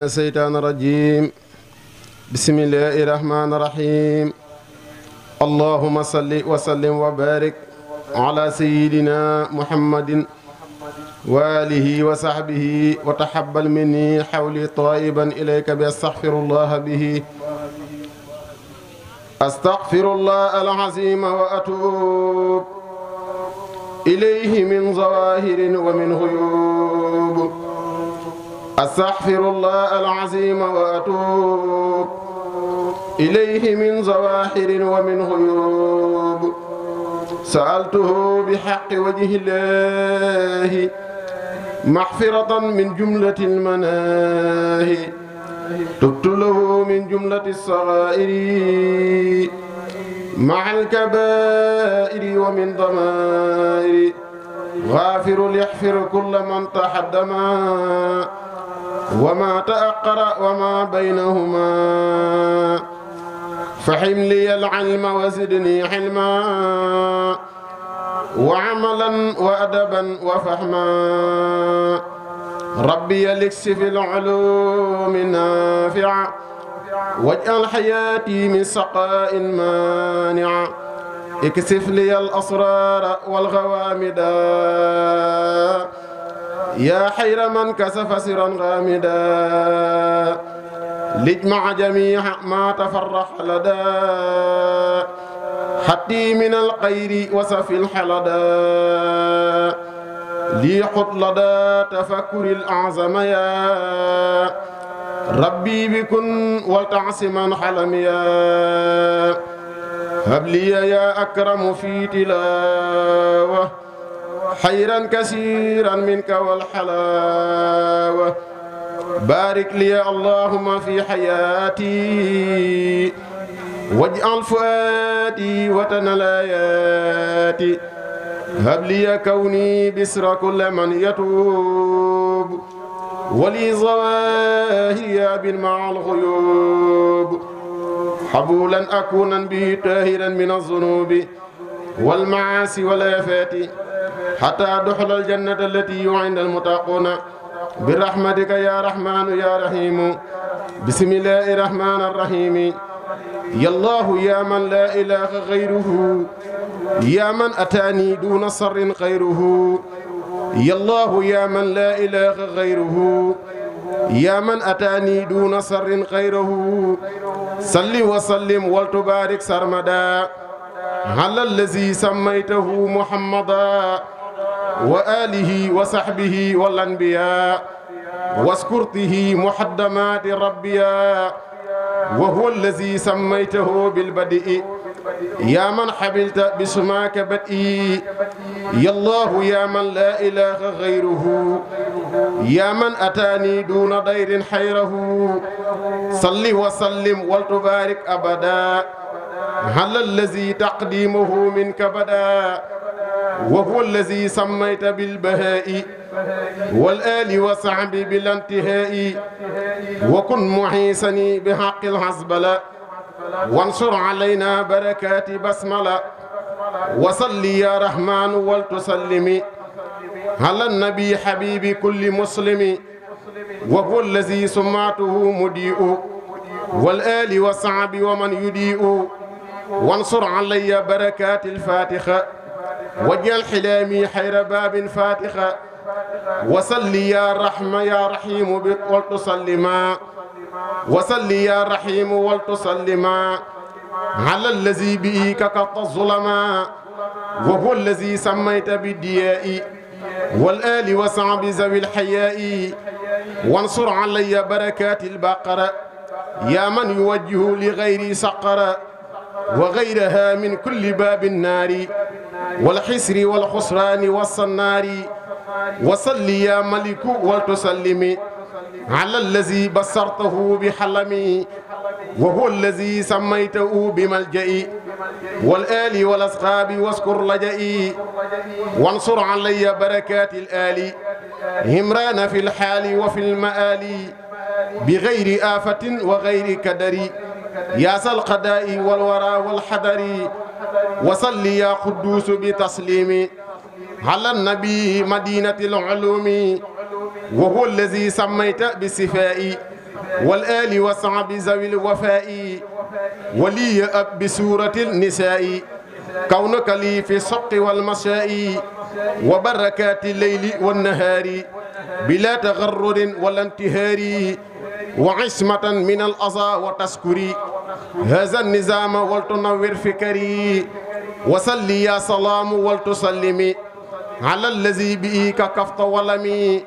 الشيطان الرجيم بسم الله الرحمن الرحيم اللهم صل وسلم وبارك على سيدنا محمد وآله وصحبه وتحبل مني حولي طائبا إليك بأستغفر الله به أستغفر الله العظيم وأتوب إليه من ظواهر ومن غيوب أستغفر الله العظيم وأتوب إليه من ظواهر ومن غيوب سألته بحق وجه الله مغفرة من جملة المناهي تبت له من جملة الصغائر مع الكبائر ومن ضمائر غافر ليغفر كل من تحدما وما تأقر وما بينهما فحم لي العلم وزدني حلما وعملا وأدبا وفهما ربي لكسف العلوم النافعة واجعل حياتي من سقاء مانع اكسف لي الأسرار والغوامدا يا خير من كسف سرا غامدا لاجمع جميع ما تفرح لدى حتي من الخير وصف الحلدا لي خط لدى تفكر الأعظم يا ربي بكن ولتعصما حلم يا هب لي يا أكرم في تلاوة خيرا كثيرا منك والحلاوة بارك لي اللهم في حياتي واجعل فؤادي وطن الآيات هب لي كوني بسر كل من يتوب ولي ظواهري مع الغيوب حبولا أكونا به طاهرا من الذنوب والمعاصي والآفات حتى دخل الجنة التي عند المتقون برحمتك يا رحمن يا رحيم بسم الله الرحمن الرحيم يا الله يا من لا إله غيره يا من أتاني دون صر غيره يا الله يا من لا إله غيره يا من أتاني دون صر غيره صل وسلم ولتبارك سرمدا على الذي سميته محمدا وآله وصحبه والأنبياء واذكرته محدمات ربيا وهو الذي سميته بالبدء يا من حبلت بسماك بدئي يا الله يا من لا إله غيره يا من أتاني دون ضير حيره صل وسلم ولتبارك أبدا على الذي تقديمه منك بدا وهو الذي سميت بالبهاء والآل وصحب بلا انتهاء وكن محيسني بحق الحزبلة وانصر علينا بركات بسملة وصل يا رحمن ولتسلمي على النبي حبيب كل مسلم وهو الذي سمعته مديء والآل وصحب ومن يديء وانصر علي بركات الفاتحة واجعل حلامي خير باب فاتحة وصل يا رحمة يا رحيم ولتسلما وصل يا رحيم ولتسلما على الذي به كقط الظلما وهو الذي سميت بالدياء والآل وصحب ذوي الحياء وانصر علي بركات البقرة يا من يوجه لغيري سقر وغيرها من كل باب النار والحسر والخسران والصنار وصل يا ملك ولتسلم على الذي بصرته بحلمي وهو الذي سميته بملجئي والآل والأصحاب واذكر لجئي وانصر علي بركات الآل همران في الحال وفي المآل بغير آفة وغير كدر يا ذا القضاء والورى والحذر وصل يا قدوس بتسليم على النبي مدينة العلوم وهو الذي سميت بالصفاء والآل والصحب ذوي الوفاء ولي أب بسورة النساء كونك لي في الصدق والمساء وبركات الليل والنهار بلا تغرر ولا انتهار وعصمة من الأذى وتسكري هذا النظام ولتنور فكري وصلي يا سلام ولتسلمي على الذي به ككفت ولمي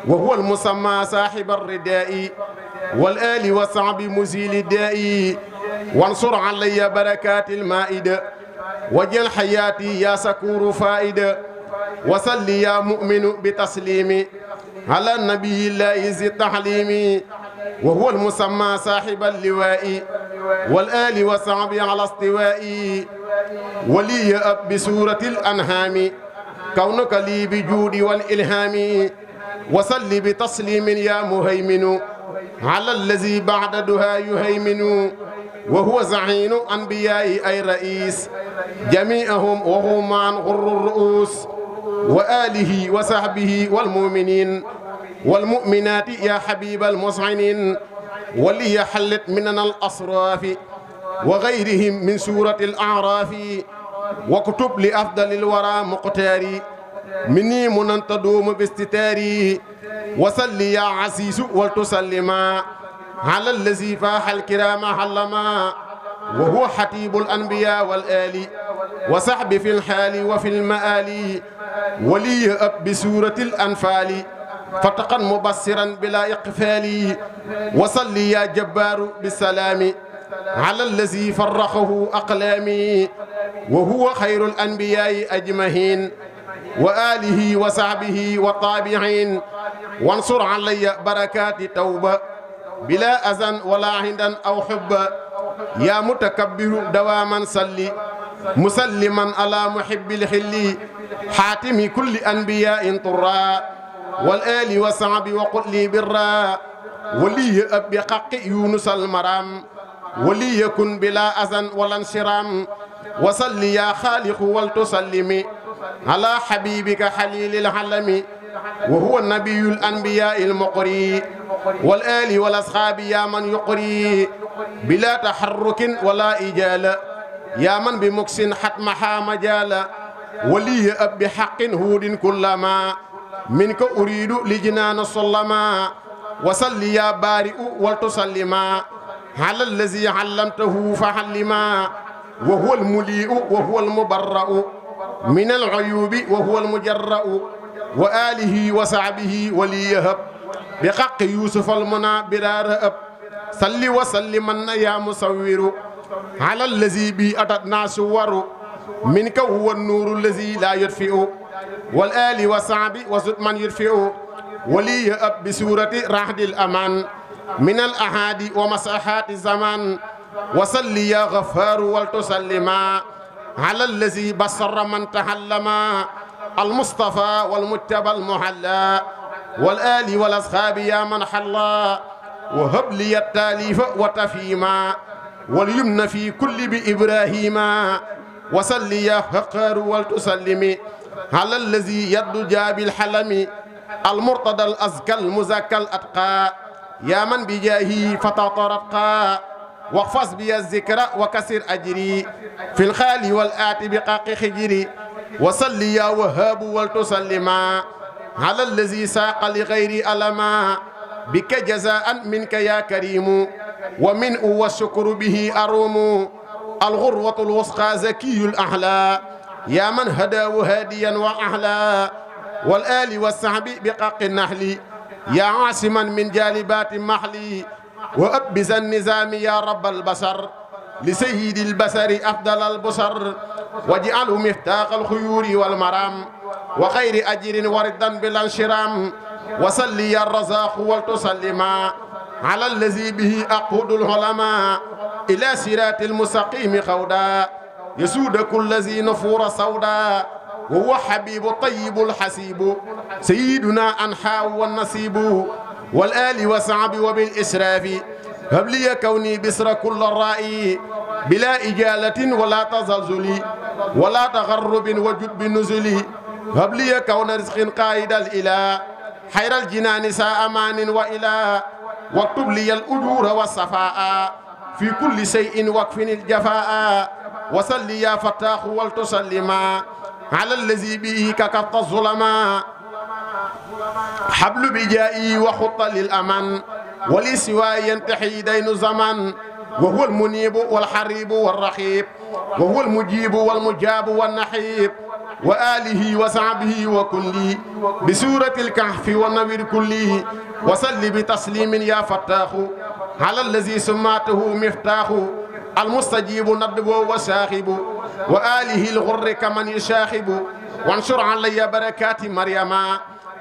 وهو المسمى صاحب الرداء والآل والصحب مزيل الداء وانصر علي بركات المائدة وجل حياتي يا سكور فائدة وصل يا مؤمن بتسليمي على النبي الله ذي التحليم وهو المسمى صاحب اللواء والآل والصحب على استوائي ولي أب بسورة الأنهام كونك لي بجود والإلهام وصل بتسليم يا مهيمن على الذي بعد دها يهيمن وهو زعين أنبياء أي رئيس جميعهم وهم عن غر الرؤوس وآله وصحبه والمؤمنين والمؤمنات يا حبيب المسعنين ولي حلت مننا الأصراف وغيرهم من سورة الأعراف واكتب لأفضل الورى مقتاري مني منن تدوم باستتاري وصل يا عزيز ولتسلما على الذي فاح الكرام حلما وهو حتيب الأنبياء والآل وصحب في الحال وفي المآل ولي أب بسورة الأنفال فتقا مبصرا بلا إقفال وصل يا جبار بالسلام على الذي فرخه أقلامي وهو خير الأنبياء أجمعين وآله وصحبه والطابعين وانصر علي بركات توبة بلا أذن ولا عند أو حب يا متكبر دواما صلي مسلما على محب الخل حاتم كل أنبياء طرا والآل وصحب وقل لي برا ولي أب حق يونس المرام ولي يكن بلا أذن ولا انشرام وصل يا خالق ولتسلمي على حبيبك حليل العالم وهو النبي الأنبياء المقري والآل والأصحاب يا من يقري بلا تحرك ولا إجالة يا من بمكس حتمها مجال ولي أب بحق هود كلما منك أريد لجنان الصلما وصل يا بارئ ولتسلما على الذي علمته فحلما وهو المليء وهو المبرأ من العيوب وهو المجرأ وآله وصحبه وليهب بحق يوسف المنى برار أب صل وسلم يا مصور على الذي بي أتتنا صور منك هو النور الذي لا يطفئ والآل وصحب وزد من يرفئ وليهب بسورة رعد الأمان من الأحادي ومساحات الزمان وصل يا غفار ولتسلما على الذي بصر من تحلما المصطفى والمتبى المحلى والآل والأصحاب يا من حلا وهب لي التاليف وتفهيما واليمن في كل بإبراهيم وصل يا فقار ولتسلمي على الذي يد جاب الحلم المرتضى الأزكى المزكى الأتقى يا من بجاهه فتطرقا واحفظ بي الذكر وكسر أجري في الخال والآت بقاق خجري وصل يا وهاب ولتسلما على الذي ساق لغير ألما بك جزاء منك يا كريم ومن والشكر به أروم الغروة الوسقى زكي الأحلى يا من هداه هاديا وأحلى والآل والصحب بقاق النحل يا عاصما من جالبات محلي وأبز النظام يا رب البشر لسيد البشر أفضل البشر واجعله مفتاح الخيور والمرام وخير أجر وردا بالانشرام وصل يا الرزاق ولتسلما على الذي به أقود العلماء إلى صراط المستقيم خودا يسود كل ذي نفور سودا وهو حبيب طيب الحسيب سيدنا أنحاء والنسيب والآل وصحب وبالإسراف هب لي كوني بسر كل الرائي بلا إجالة ولا تزلزل ولا تغرب وجد بالنزل هب لي كون رزق قائد الإله خير الجنان ساء أمان وإله واكتب لي الأجور والصفاء في كل شيء واكفني الجفاء وصل يا فتاح ولتسلما على الذي به ككفت الظلما حبل بجائي وخط للأمان ولي سواي ينتحي دين زمان وهو المنيب والحريب والرحيب وهو المجيب والمجاب والنحيب وآله وصحبه وكله بسورة الكهف والنبر كله وصل بتسليم يا فتاح على الذي سماته مفتاح المستجيب ندب وشاخب وآله الغر كمن يشاخب وانشر علي بركات مريم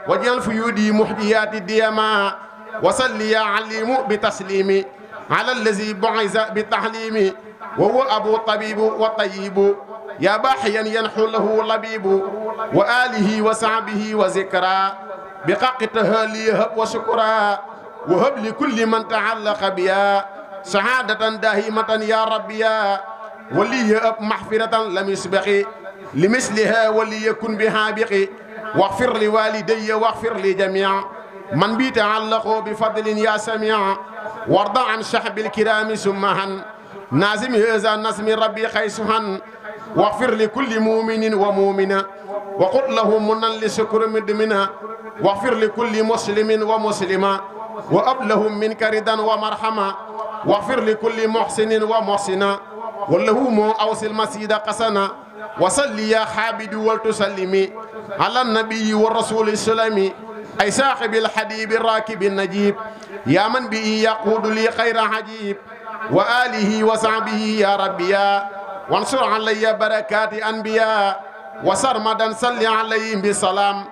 واجعل فيودي محجيات الديما وصل يا عليم بتسليم على الذي بعث بالتحليم وهو أبو الطبيب والطيب يا باحيا ينحو له لبيب وآله وصحبه وذكرى بقاق تهالي وشكرا وهب لكل من تعلق بيا سعادة دائمة يا ربي يا ولي أب محفرة لم يسبق لمثلها وليكن بها بقي واغفر لوالدي واغفر لجميع من بي تعلقوا بفضل يا سميع وارضى عن شحب الكرام سمها نازم هذا النسم ربي خيسها واغفر لكل مؤمن ومؤمنة وقل لهم منا لشكر مدمنا واغفر لكل مسلم ومسلمة وأبلهم منك ردا ومرحمة واغفر لكل محسن ومحسنة واللهم أوصل المسيد قسنا وصل يا حابد ولتسلمي على النبي والرسول السلامي أي صاحب الحديب الراكب النجيب يا من به يقود لي خير عجيب وآله وصحبه يا ربي يا وانصر علي بركات أنبياء وسرمدا صل عليهم بسلام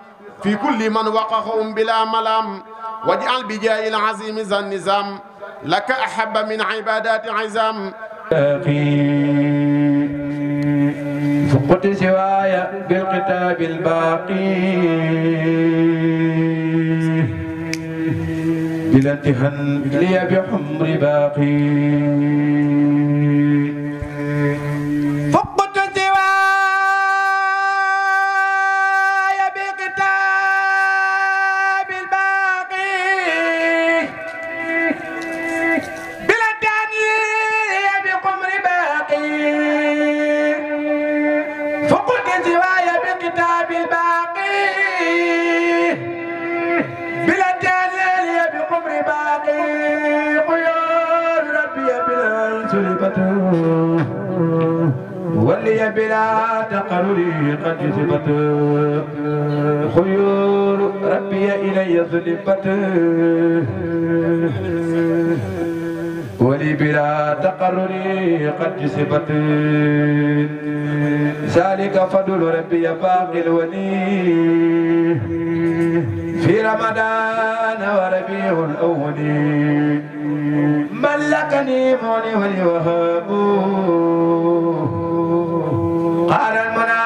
في كل من وقعهم بلا ملام واجعل بجاه العظيم ذا النظام لك أحب من عبادات عزام فقد سواي بالكتاب الباقي بلا انتهان لي بحمر باقي فقد سواي بالكتاب الباقي بلا انتهان لي بحمر باقي فقد سواي بالكتاب الباقي بلا انتهان قمر باقي قيود ربي بلا سلبته ولي بلا تقرري قد جذبته خيور ربي إلي سلبته ولي بلا تقرري قد جذبته ذلك فضل ربي باقي الولي في رمضان وربيع الأول ملكني موني ولي وهاب قال المنى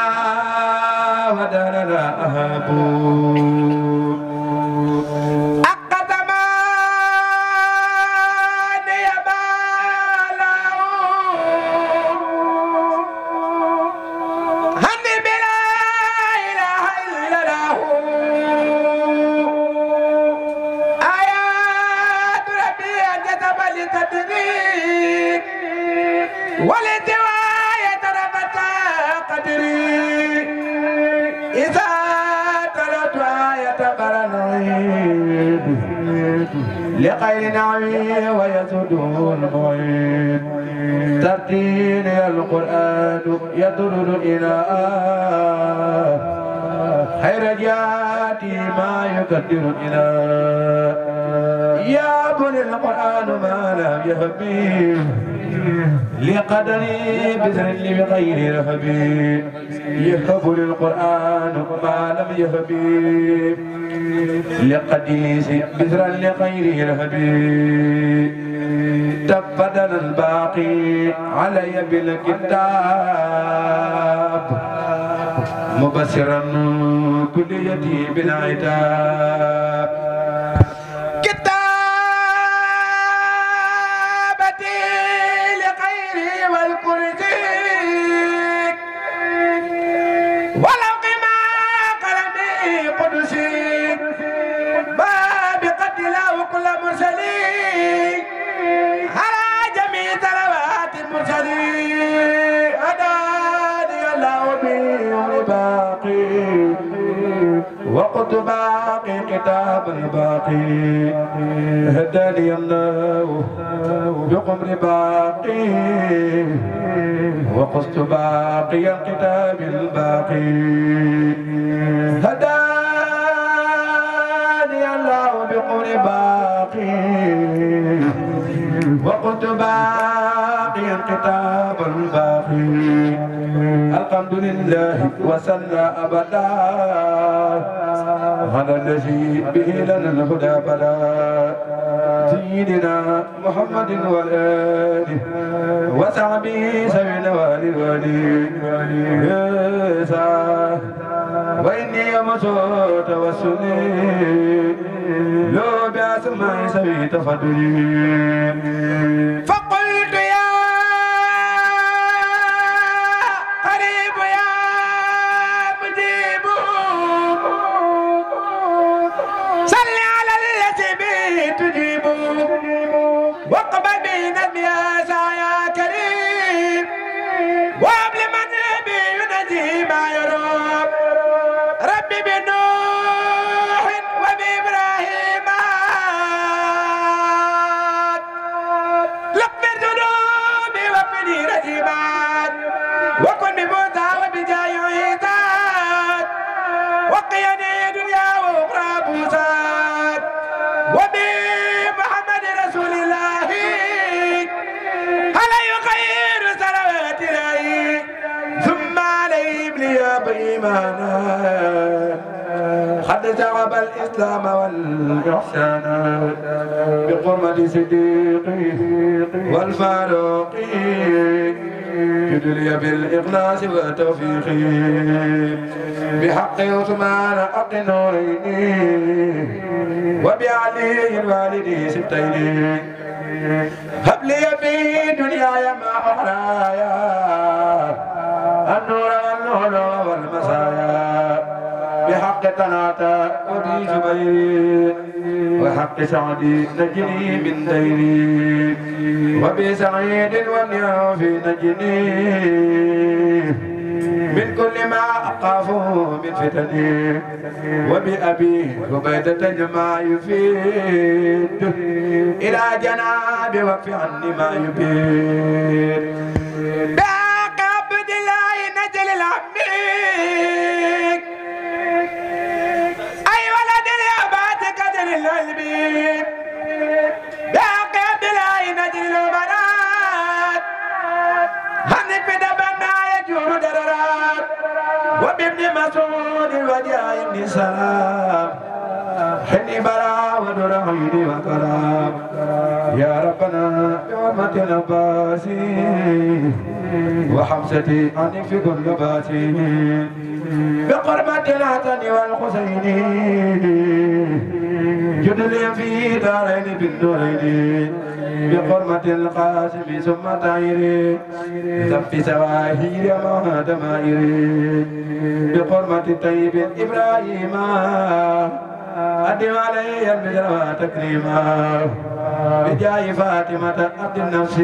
ودارنا أهاب لخير نعمي ويسدون معين ترتيل القرآن يدرر إلى خير جاتي ما يقدر إلى يا بني القرآن ما لم يهبي لقدري بسر بغير رهبي يهب للقرآن ما لم يهبي لقديس بسرا لغير رهبي تفضل الباقي علي بالكتاب مبصرا كليتي بالعتاب كل مرسلين على جميع صلوات المرسلين هداني الله بأمر باقي وقت باقي كتاب الباقي هداني الله بأمر باقي وقت باقي الكتاب الباقي هداني الله بأمر باقي وقت باقي الكتاب الباقي الحمد لله وصلى أبدا على الذي به لنا الهدى بدا سيدنا محمد والآل وصحبه سبيل والي وإني مسوء توسلي لو بأسماء سبيل تفضلي فقلت يا قريب يا مجيب صل على الذي به تجيب واقبل بنا يا كريم وابل من به ينجي ما يرام ربي بنوح وبإبراهيم لقفر ذنوبي وفني رجيمات وكن بموسى وبجاي عيسى وقيني دنيا وأخرى بوسات وبمحمد رسول الله عليه خير صلوات الله ثم عليهم لياب إيمانا قد جعب الإسلام والإحسان بحرمة صديقي والفاروقي يدلي بالإخلاص والتوفيق بحق عثمان حق نورين وبعلي الوالد سبتين هب لي في دنياي ما أحرايا النور والنور والمسايا بحق تناتا وبي زبير وحق سعدي نجني من ديري وبسعيد والياف نجني من كل ما أخاف من فتني وبأبي عبيدة جمع يفيد إلى جناب وقف عني ما يبيد باق عبد الله نجل العميق أي ولد الأبات قدر العلمين باق عبد الله نجل البنات هنك بدبنا يجور دررات وبابن مسعود الوجاء ابن سلام حني برا ودرعيني وكلام يا ربنا بحرمة العباسي وحمزتي عنك في كل باسي بقربة الحسن والحسين جدلي في دارين بالنورين بحرمة القاسم ثم طائري ذنب سواهير مع دمائري بحرمة طيب إبراهيم أدم علي البشر وتكريما بجاه فاطمة عبد النفس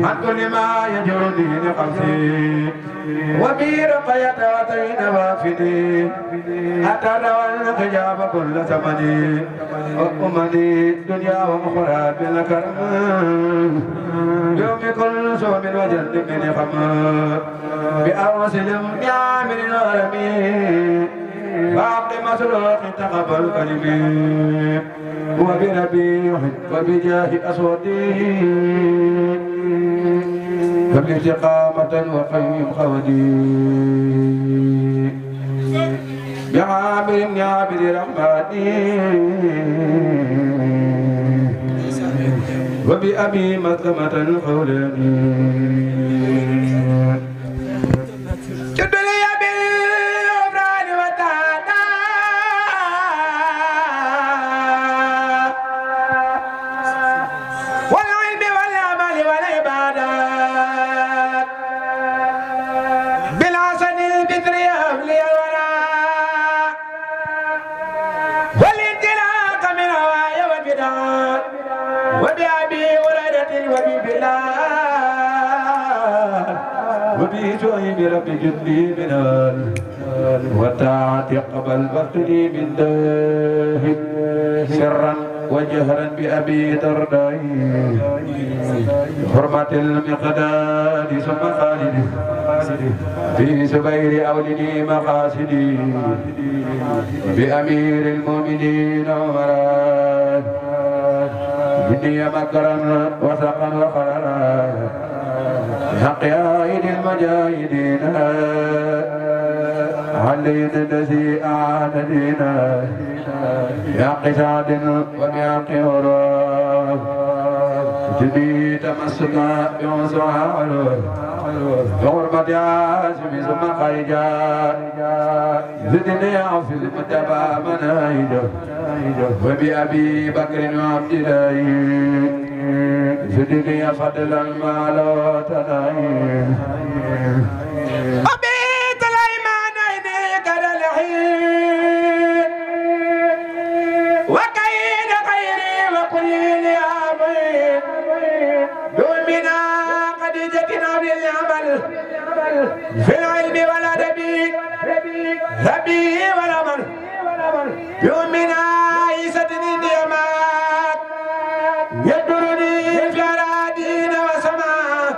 عن كل ما يجرني لقمسي وبرقية وتين وافدي أتى والحجاب كل ثمني وأمني دنيا وأخرى بالكرم يوم كل صوم وجد من خمر بأوسل يعمل العالمين باقي مسروق تقبل كلمي وبربيع وبجاه أسودي فباستقامة وقيم خودي بعامر عابد رحماني وبأبي مسلمة الحولاني والانطلاق من هواي بدار وبأبي هريرة وببلال وبشعيب رب جدي بلال وطاعة قبل فقدي من داهب سرا وجهرا بأبي درداء حرمة المقداد ثم خالد في زبير أولدي مقاصدي بأمير المؤمنين عمران مني مكرا وثقا وخررا حق عائد المجاهدين علي الذي أعان دينا يا قساد وبياق وراء جدي تمسكا بعنصر بغربة عازم ثم خرجا زدني في المتبع مناهجا وبأبي بكر وعبد الله زدني فضلا ما لا تناهي أبيت الأيمان إليك الحين وكيد خيري وكل لي أبين دومنا قديجتنا بالعمل في العلم والأدب ربي والعمل يومنا عيسى الديامات يدرني في أراضين وسماء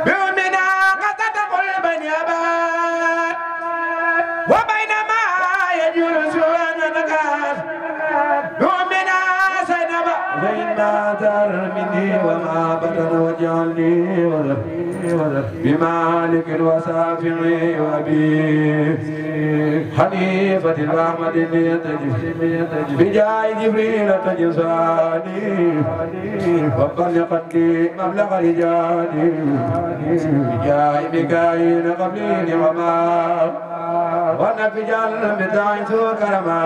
يومنا قصد قلب يابات وبينما يجول سوى نكات يومنا سينبا فإما دار مني وما بدن وجعلني بمالك وسافعي وأبي حنيفة الأحمد يتجب بجاي جبريل تجساني وبلغني مبلغ رجالي بجاي ميكائيل قبلي وما ونفي جل بداية كرما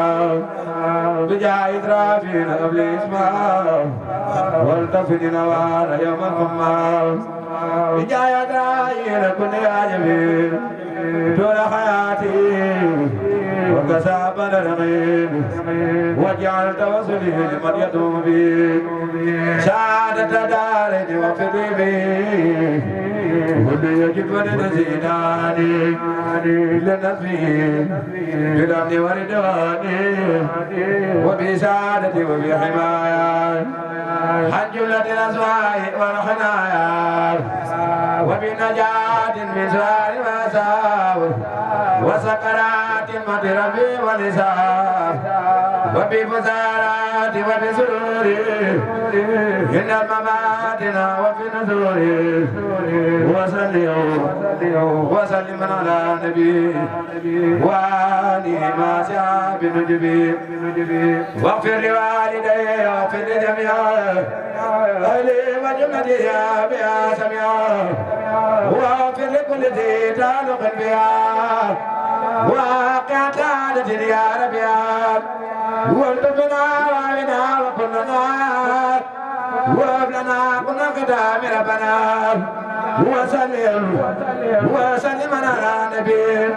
بجاي إسرافيل قبل إسماء والتفت نوار يوم القمار بجاي أدرايل كل عجبين طول حياتي وكساب الرغيب وجعلت وصلي لمن يدوم بي سعادة دارني وفدي بي كل يجب لنزيداني لنفي بالأمن والرضواني وبسعادتي وبحماية عن جملة الأسواء والحنايا وبنجاة من سؤال المساوي وسكرات المطرب والنساء وبفزارات وبسرور إن المماتنا وفي نزور وسلم على النبي وآله ما سعى بنجبي واغفر لوالدي واغفر لجميع أهلي وجملتي بها سميعا واغفر لكل ذي تعلق بها واقع عادة يا ربي والتفنا وعينا وكلنا وابلنا كنا قدام ربنا وسلم على النبي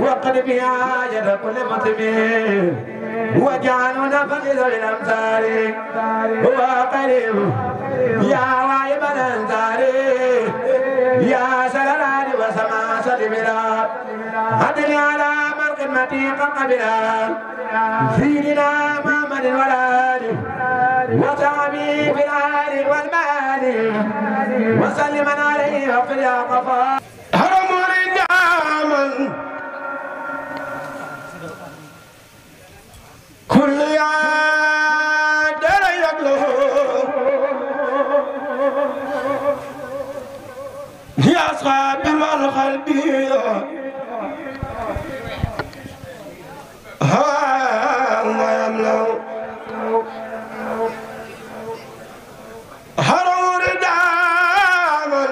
وقد بها يد كل مسلم وجعلنا فقير الامثال هو قريب يا واهب الانصار يا سلام وسما سلمنا عدل على مرقمتي قبلا سيدنا محمد والآل وصحبه في الآل والمال وسلم عليه وفي القفا هرم رجاما كل يادر يقله يا أصحاب والقلب ما يملأ هرم رجاما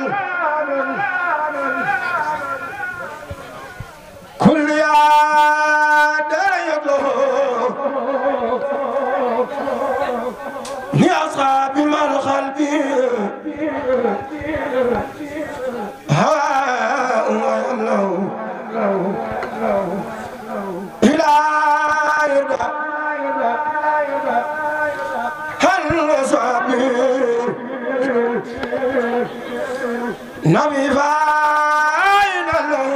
كل يادر يقله يا أصحاب والقلب ما يملأ وصحبه نبي فاين له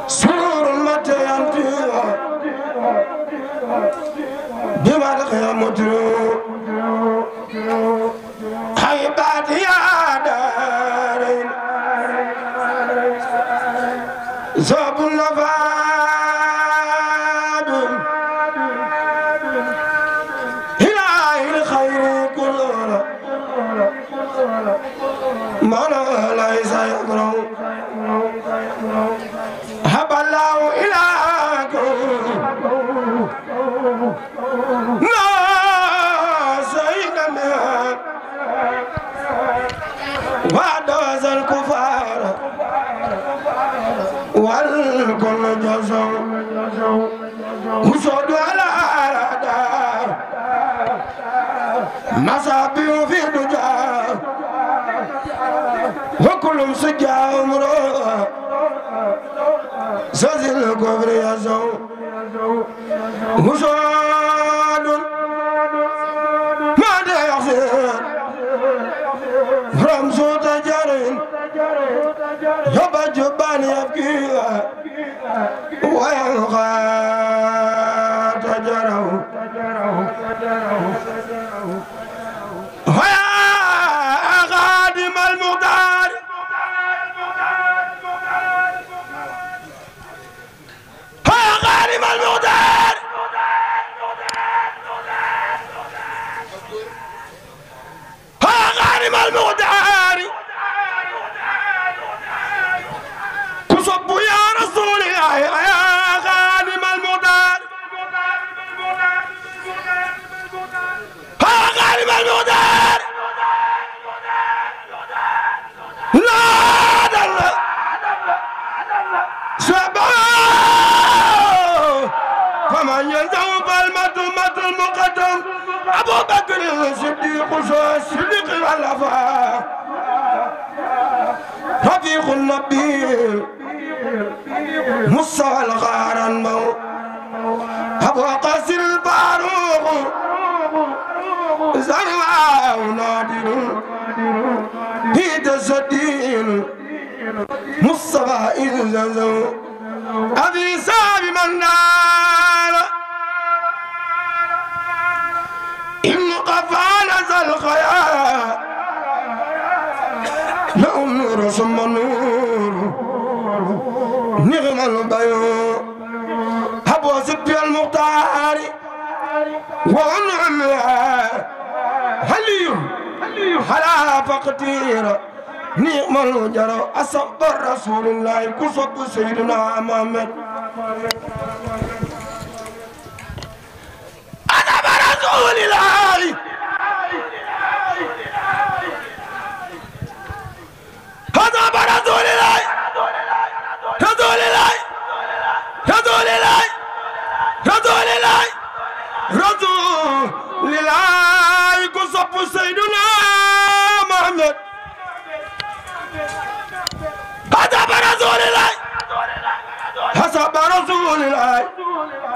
سرور متى يمتي بما لقي مجروح حيبات يا دارين زاب النفاد إلهي الخير كله ما ليس يقرأ هب الله إلهكم لا سيدنا وعدوز الكفار والكل جزو وصد على دار مصابي في الدجا وكل سجا عمره زازل الكفر يزو وصد ما يحسن رمزو تجارين يبا جبان يبكي وينغى تجره ويا خادم المختار ويا خادم المختار ويا خادم المختار كصب يا رسول الله يا خادم المختار يا خادم المختار لا دل سبحان فمن يزوب المدمة المقدم أبو بكر الصديق الصديق الوفاء رفيق النبي مصطفى الغارن أبو قاسم الفاروق زرع نادر بيد الصديق مصطفى إزازو أبي ساب من نال إن قفال ذا الخيال لهم نور ثم نور نغم البيو أبو سبي المختار وأنعمها هليو هلا فقتير نعم الجرى أصب رسول الله كصب سيدنا محمد أصب رسول الله أصب رسول الله رسول الله رسول الله رسول الله رسول الله كصب سيدنا محمد حسب رسول الله حسب رسول الله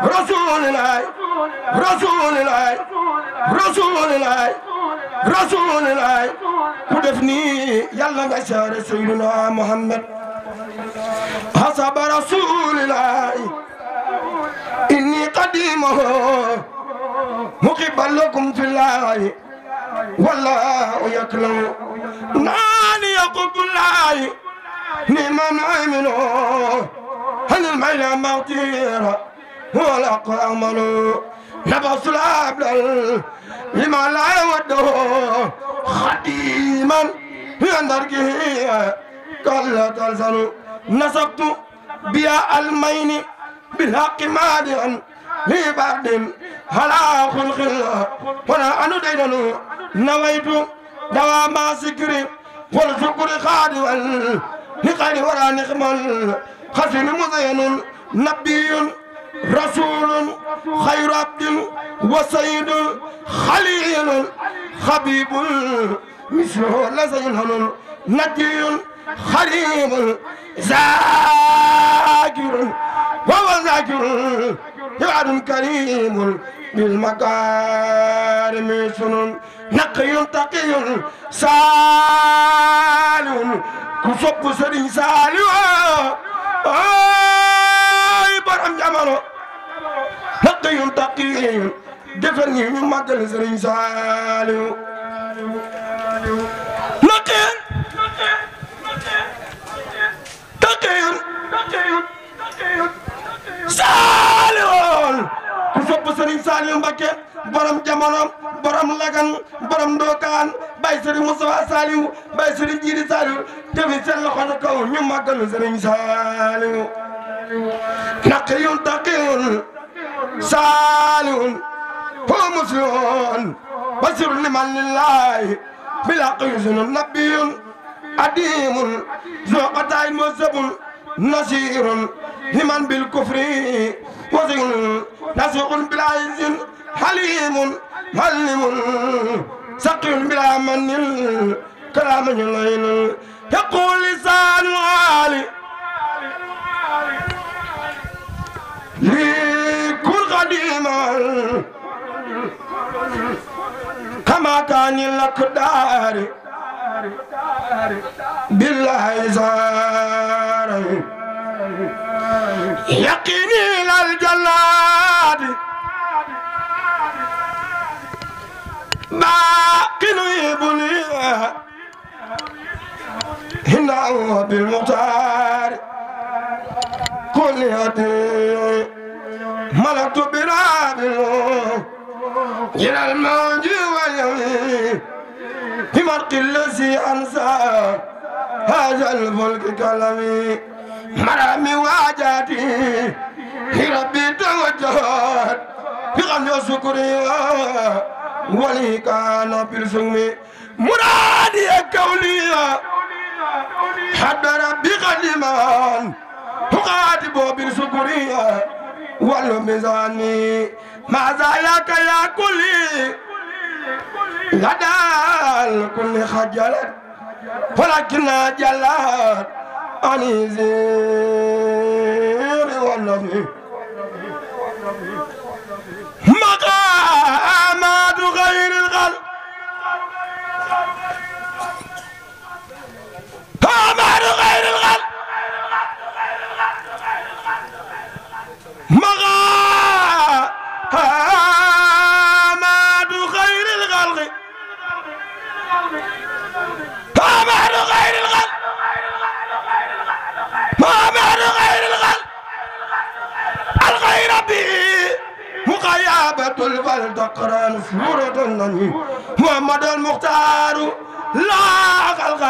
رسول الله رسول الله رسول الله رسول الله ودفني يلا بشار سيدنا محمد حسب رسول الله إني قديمه مقبل لكم في الله والله يكلم ناني يقب الله نعم عمله هل الميل مغتير ولا قامل نبص العبد لما لا يوده خديما يندرجه قال تلزل نصبت بيا المين بالحق مادعا لبعد هلا خلق الله وانا انو دينو نويت دوام سكري والشكر خادوا لقد ورا نخمل خزن مزين نبي رسول خير عبد وسيد خليل خبيب مثله لزين نجي خريب ذاكر وهو ذاكر عباد كريم بالمكارم سنن نقي تقي سالم كسب سرين سالم اي برام جمالو نقي تقي دفني من مكان سرين سالم نقي تقي سالم كسب سرين سالم بكي borom jamono borom lagan borom ndokaan bay Serigne Moustapha Saliou bay Serigne Djidi Saliou defi seen loxo na kaw ñu màggal Serigne Saliou naqiyun taqiyun Saliou huwa muslimun basirun liman lillahi bila qiyusun nabiyun adimun zoqatayn musabun nasirun liman bil kufri wazirun nasiqun bila izin حليم معلم سقي بلا من كلام الليل يقول لسان العالي لكل قديما كما كان الأقدار بالله زار يقيني للجلاد باقي يبني هنا بالمختار كل يدي ملكت براب إلى الموج واليمين بمرق الذي أنسى هذا الفلك كلامي مرامي واجاتي لربي توجهت بغنى شكري ولي كان بالفم مرادي كوليا حد ربي قدمان وقاتب بالسكرية والميزاني ما زاياك يا كلي لدى الكل خجلت ولكن جلت أني زير والنبي مقامات غير الخلق مقامات غير الخلق مقامات غير الخلق مقامات غير الخلق مقامات غير الخلق الغير به مقيابة الفلد قرآن سورة النبي محمد المختار لا خلق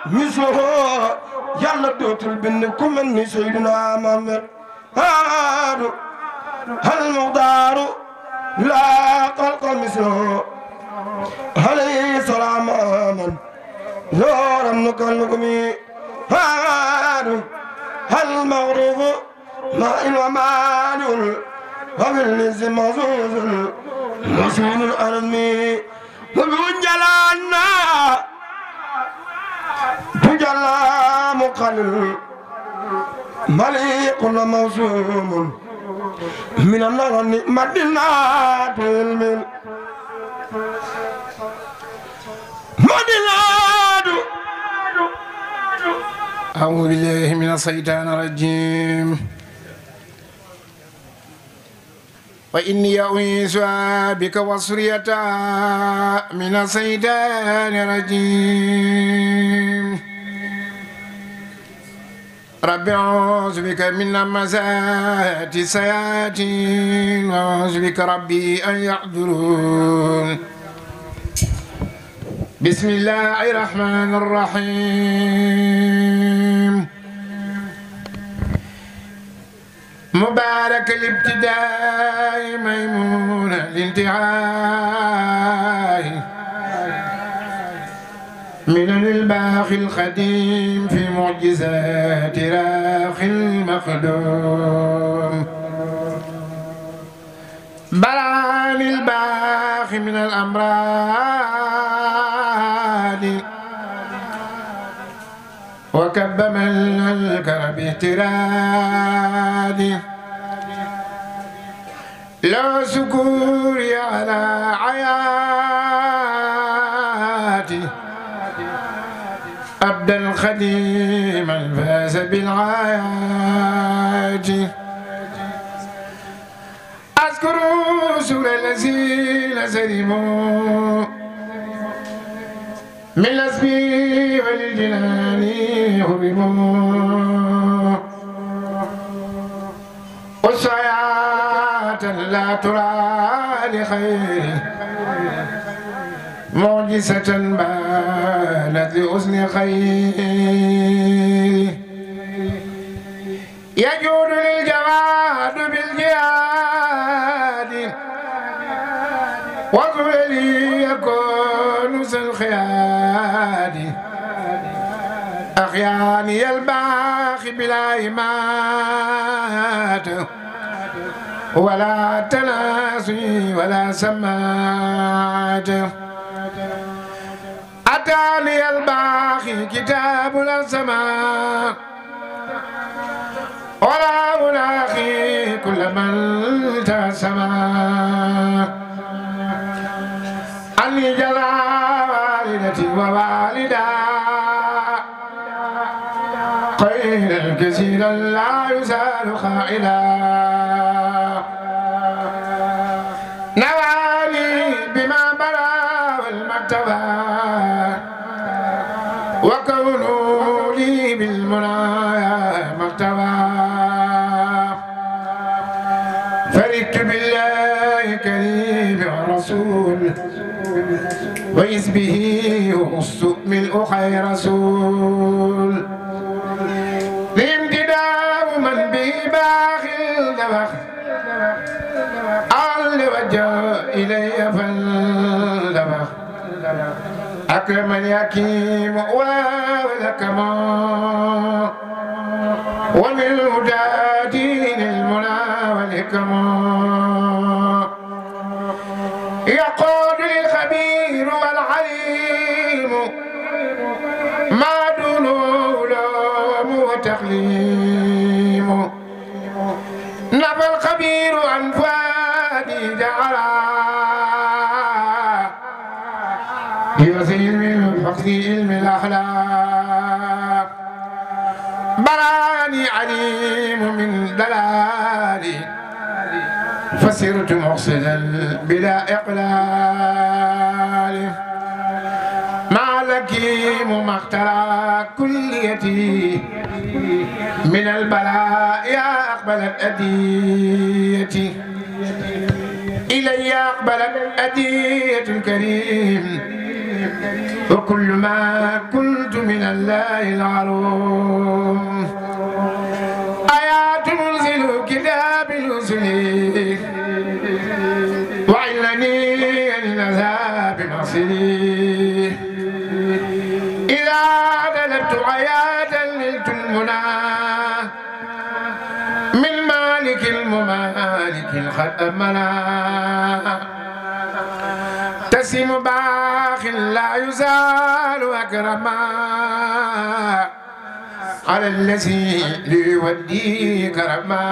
مثله يلا دوت البنكم من سيدنا محمد المختار لا خلق مثله عليه السلام من نور نكلكم المغرب ماء ومال وبالنز مزوز مسلم الأرمي وبنجلانا تجلى مقلل مليق وموسوم من النار مدينة المل مدينة. أعوذ بالله من الشيطان الرجيم وإني أعيذها بك وذريتها من الشيطان الرجيم رب أعوذ بك من همزات الشياطين وأعوذ بك ربي أن يحضرون بسم الله الرحمن الرحيم مبارك الابتداء ميمون الانتهاء من الباخي القديم في معجزات راخي المخدوم بران الباخي من الأمراض وكب من الكرب اهتراد لا شكوري على عياتي أبدا خديما فاز بالعيات أذكر رسول الذين سلموا من الأسبي والجنان هرموا والشياط لا ترى لخير معجزة بانت لحسن خير يجود للجواد بالجهاد وذلي يكون سالخياد أخياني الباخي بلا إمات ولا تناسي ولا سمات أتاني الباخي كتاب السماء ولا ألاقي كل من تسمى أني جزى والدتي ووالدا خير كثيرا لا يزال خائلا نواني بما بلا والمكتبة وكونوا لي بالمنايا مكتبة فرحت بالله كريم ورسول وإذ به وخص ملء خير رسول لامتداء من به باخل دبخ أعل وجه إلي فالدبخ أكرم اليكيم ولكما ومن هدى دين المنى والحكمة يقول الخبير والعليم ما دونه لوم وتقليم نفى الخبير عن فادي جعلا يزيل من فقد علم الأخلاق براني عليم من دلالي فسرت مقصدا بلا إقلال مع لكيم ما اخترى كليتي من البلاء يا أقبلت أديتي إلي أقبلت أدية الكريم وكل ما كنت من الله العروم آيات منزل كتاب الرسل وعلني للعذاب مصيري إذا طلبت عيادا نلت المنى من مالك الممالك الخد أمنا تسم باخ لا يزال أكرما على الذي ليودي كرما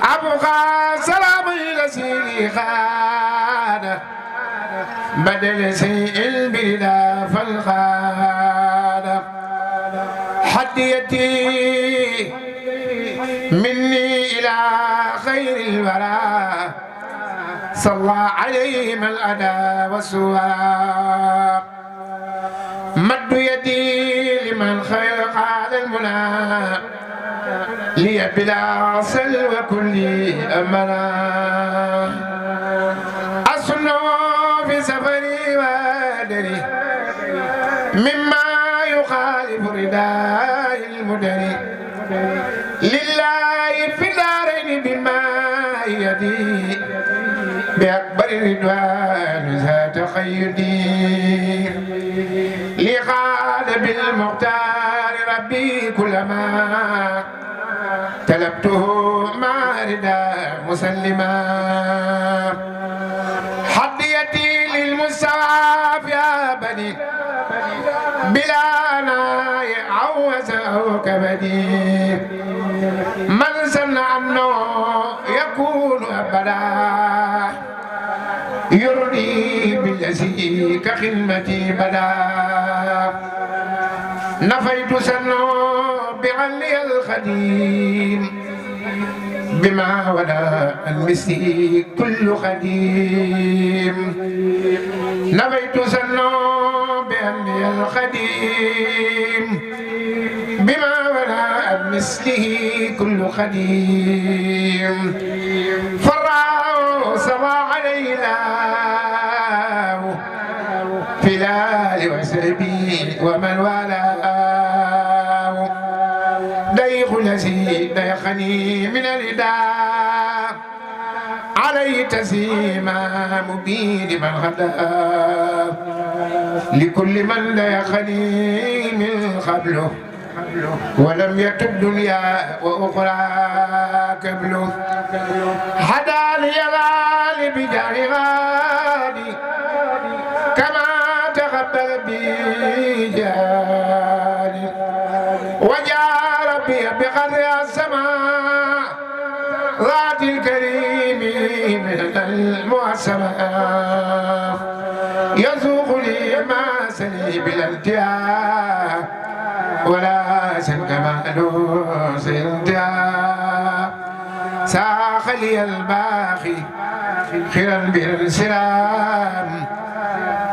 أبقى سلام الذي خان بدل سيء البلا فالخان حديتي مني إلى خير الورى صلى عليهم الأدى والسوى مد يدي لمن خير قال المنى لي بلا سلوى كل أمنا أصنع في سفري وادري مما يخالف رداء المدري لله في دارين بما يدي بأكبر رضوان ذات خيدي لقاد بالمختار ربي كلما طلبته مع رداء مسلما حديتي للمستوى في أبدي بلا ناي عوز أو كبدي من سن عنه بدا يرضي بالذي كخدمتي بدا نفيت سنو بعلي الخديم بما ولا المسي كل خديم نفيت سنو بعلي الخديم بما ولا مثله كل خديم فرعوا سما علينا في الآل وسبي ومن والاه ديخ الذي ديخني من الرداء علي تسيما مبين من غدا لكل من ديخني من قبله ولم يتب دنيا وأخرى قبله حدا لي الغالي بجاه غالي كما تقبل بي جاني وجاء ربي بقدر السماء ذات الكريم من المعصمة يسوق لي ما سلي بلا انتهاء ولا سنكمال سنتهاء ساق لي الباقي خيرا بالسلام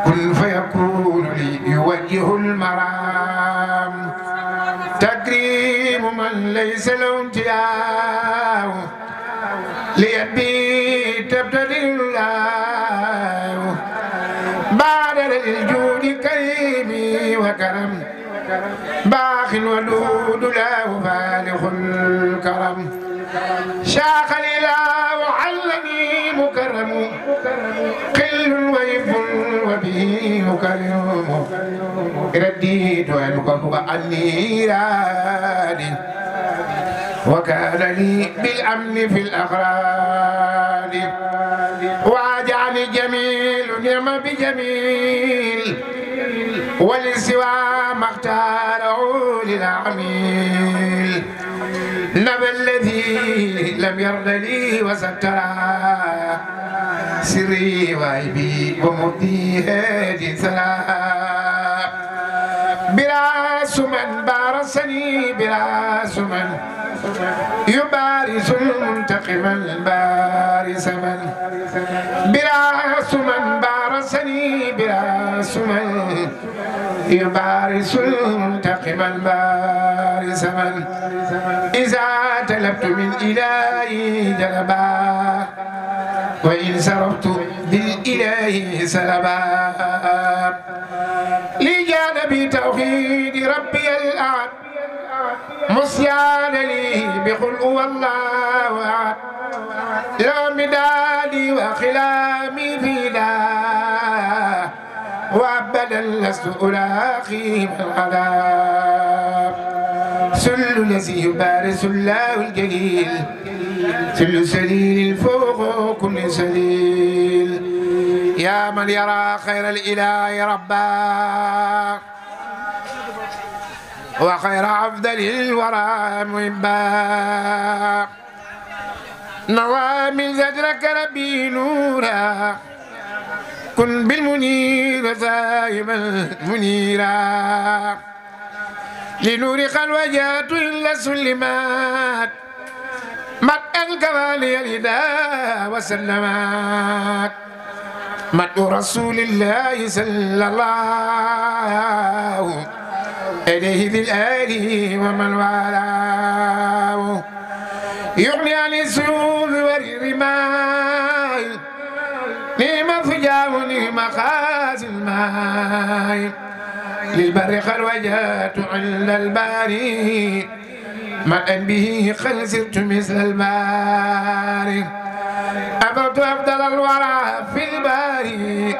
كن فيكون لي يوجه المرام تكريم من ليس له انتهاء ليدي تبتدئ الله بعد الجود كريم وكرم باخ ودود له فالخ الكرم شاخ الإله علني مكرم قل ويف وبه مكرم رديت وهو عني راد وكان لي بالأمن في الأغراد واجعل جميل نعم بجميل ولسوى ما اختاره للعميل نبى الذي لم يرد لي وسترى سري وعيبي ومبدي هادي سلام براس من بارسني براس من يبارس المنتقم البارس من براس من بارسني براس من يبارس المنتقم البارس من إذا تلبت من إلهي جلبا وإن سرفت بالإله سلبا لجانب توحيد ربي الأعد مسيان لي بقل هو الله أحد لا مدادي وخلامي في لا وأبدا لست ألاقي من العذاب سل الذي يبارس الله الجليل سل سليل فوق كل سليل يا من يرى خير الإله ربا وخير عبد الورى محبا نوى من زجرك ربي نورا كن بالمنير سائما منيرا لنور خلوجات إلا سلمات مدء الكوالي الهدى وسلمات مدء رسول الله صلى الله عليه بالآل ومن والاه يغني عن السيوف والرمال نعم فجاه ونعم خازن الماء للبر خلوجات عند الباري ما أن به قد صرت مثل الباري أبوت أفضل الورى في الباري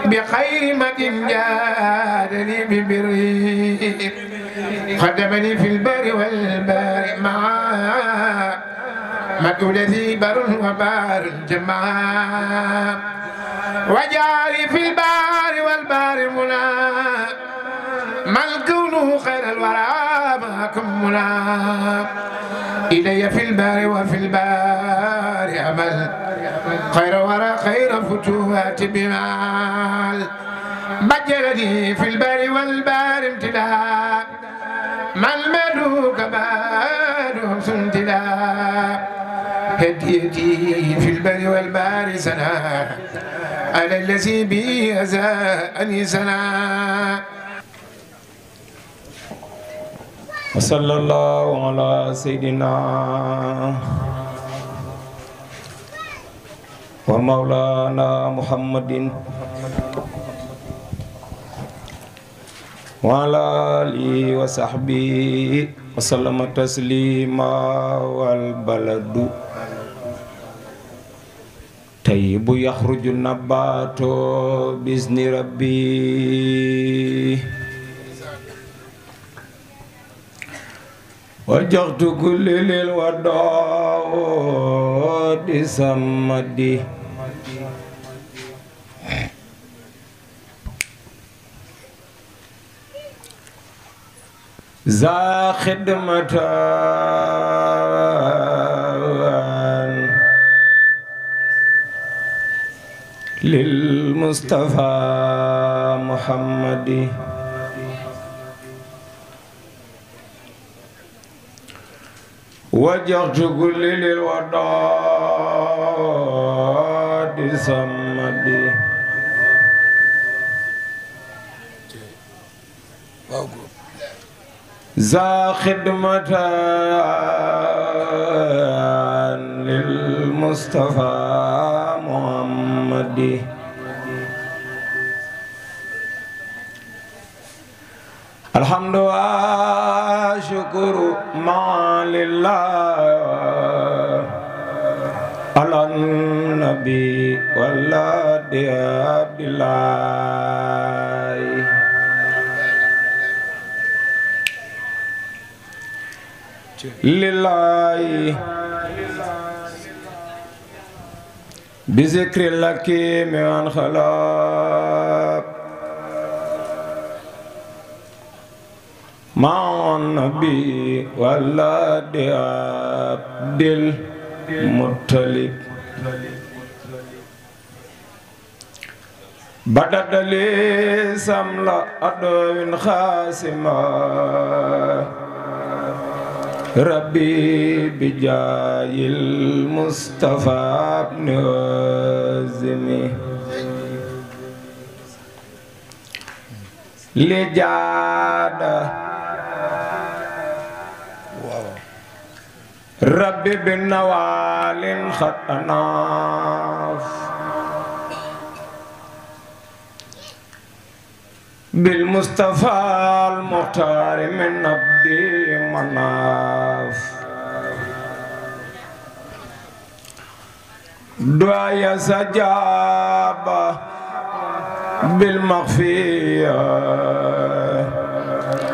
بخير مد جادني ببره خدمني في البر والبار معا مد الذي بر وبار جمعا وجعلي في البار والبار منا ما الكون خير الورى معكم منا إلي في البار وفي البار عمل خير ورا خير فتوات بمال بجلني في البار والبار امتلاء ما الملوك بارهم سنتلاء هديتي في البر والبار سنا على الذي بي أزاءني سنا. وصلى الله على سيدنا ومولانا محمد وعلى آله وصحبه وسلم تسليما. والبلد طيب يخرج النبات بإذن ربي وجهت كل للوداد سمدي ذا خدمة للمصطفى محمد وجهت كل للوداد سمدي ذا خدمة للمصطفى محمد الحمد والشكر ما لله على النبي والله عبد الله لله بذكر لك من خلاق مع النبي والله عبد المطلب بدت لي سملا أدوين خاسمة ربي بجاي المصطفى ابن هازمي لجادة ربي بالنوال خطناف بالمصطفى المختار من عبدي مناف دعاء سجابة بالمغفية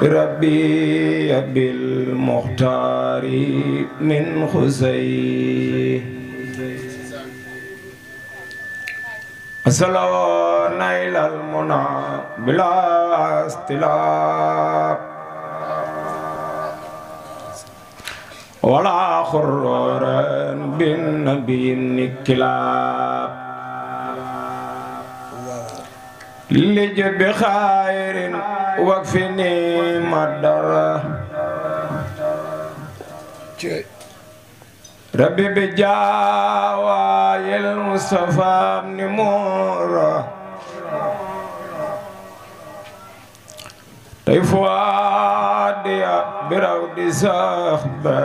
ربي بالمختار من خزي أصلوا نيل المنى بلا استلاء ولا خرور بالنبي الكلاب لجد بخير وكفني مدر ربي بجاوى المصطفى بن مورا طيفوادي برود صحبه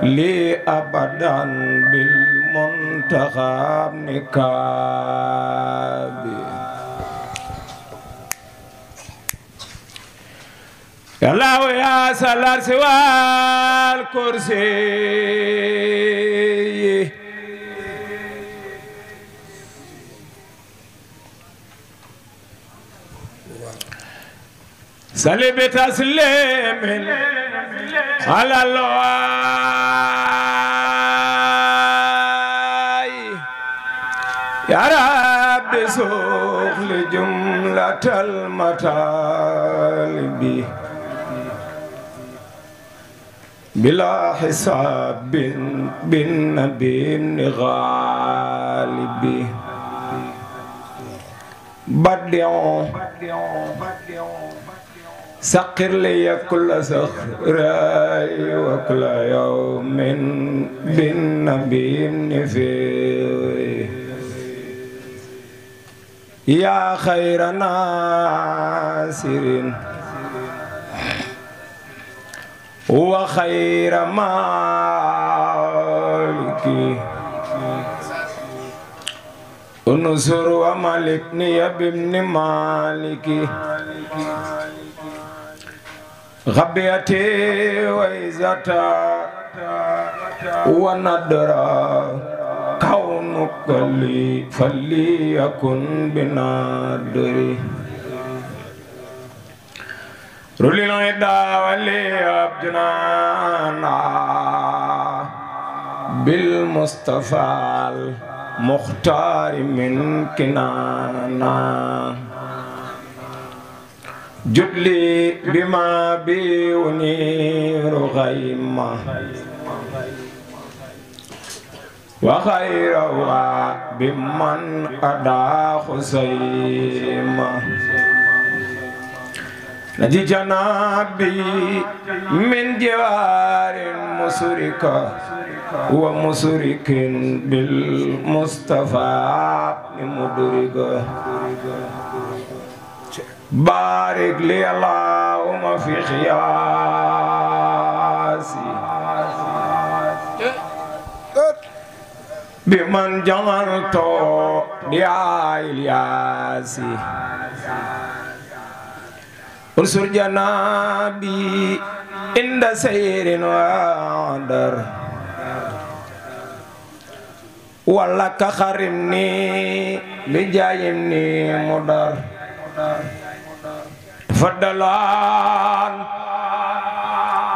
لي أبدا بالمنتخب نكابي يا الله يا سلام سوى الكرسي صلي بتسليم على الله يا رب سوق لجملة المطالب بلا حساب بالنبي غالب بدع سقر لي كل سخر وكل يوم بالنبي نفير يا خير ناصر وخير مالك انصر وملكني بابن مالك غبيتي وإزتا وندرا كونك لي فليكن بنادري رولي العدا ولي أبجنانا بالمصطفى المختار من كنانا جدلي بما بينير غيمة وخير بمن أدى خسيمة نجي جنابي من جوار مسرك ومسرك بالمصطفى لمدرك بارك لي اللهم في خياسي بمن جعلت يا إلياسي انصر جنابي عند سير وعدر ولك خرمني بجايمني مدر فضلان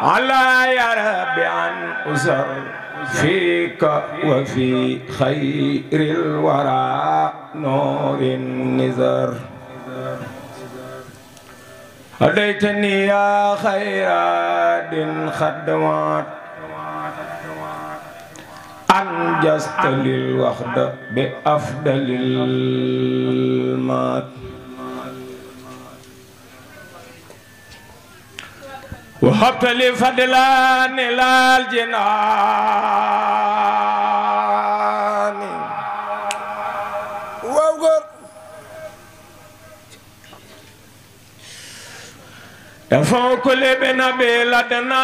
على يا رب عن أسر فيك وفي خير الورى نور النذر هديتني يا خير دين خدمات أنجزت للوحدة بأفضل المات وهبت لي فضلا إلى الجنان يفوق كل بنبي لدناني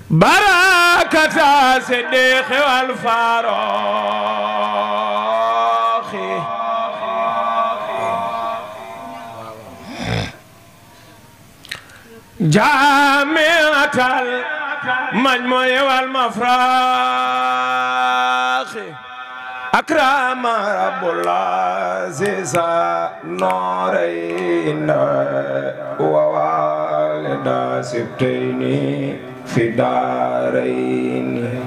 بركة صديق والفاروق جامعة المجموع والمفراخ أكرم رب العزيز نورين ووالد سبتين في دارين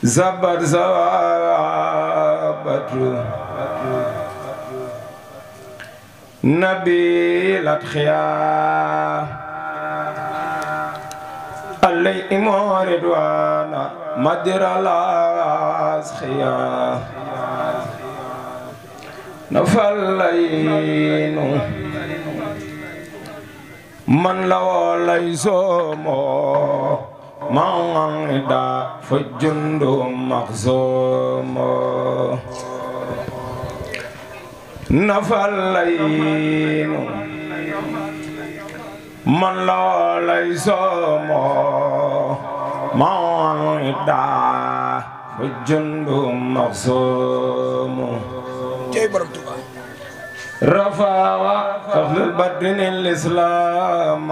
زبر زوابت نبي الأتخيار علي موردوانا مدر الأسخيار نفلين من لو ليسومو من دا فجند مخزوم نفلين من لا ليسومو من دا فجند مخزوم رفع أهل البدن الإسلام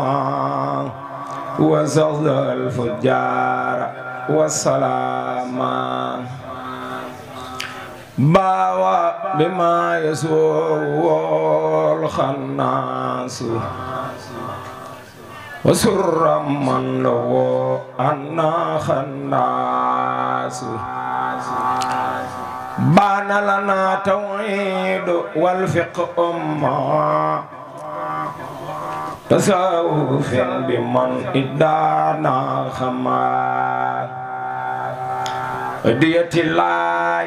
وزغ الفجار والسلام باوى بما يسوء الخناس وسر من له أنا خناس بان لنا توحيد والفقه تصوف بمن إدانا خمار دية الله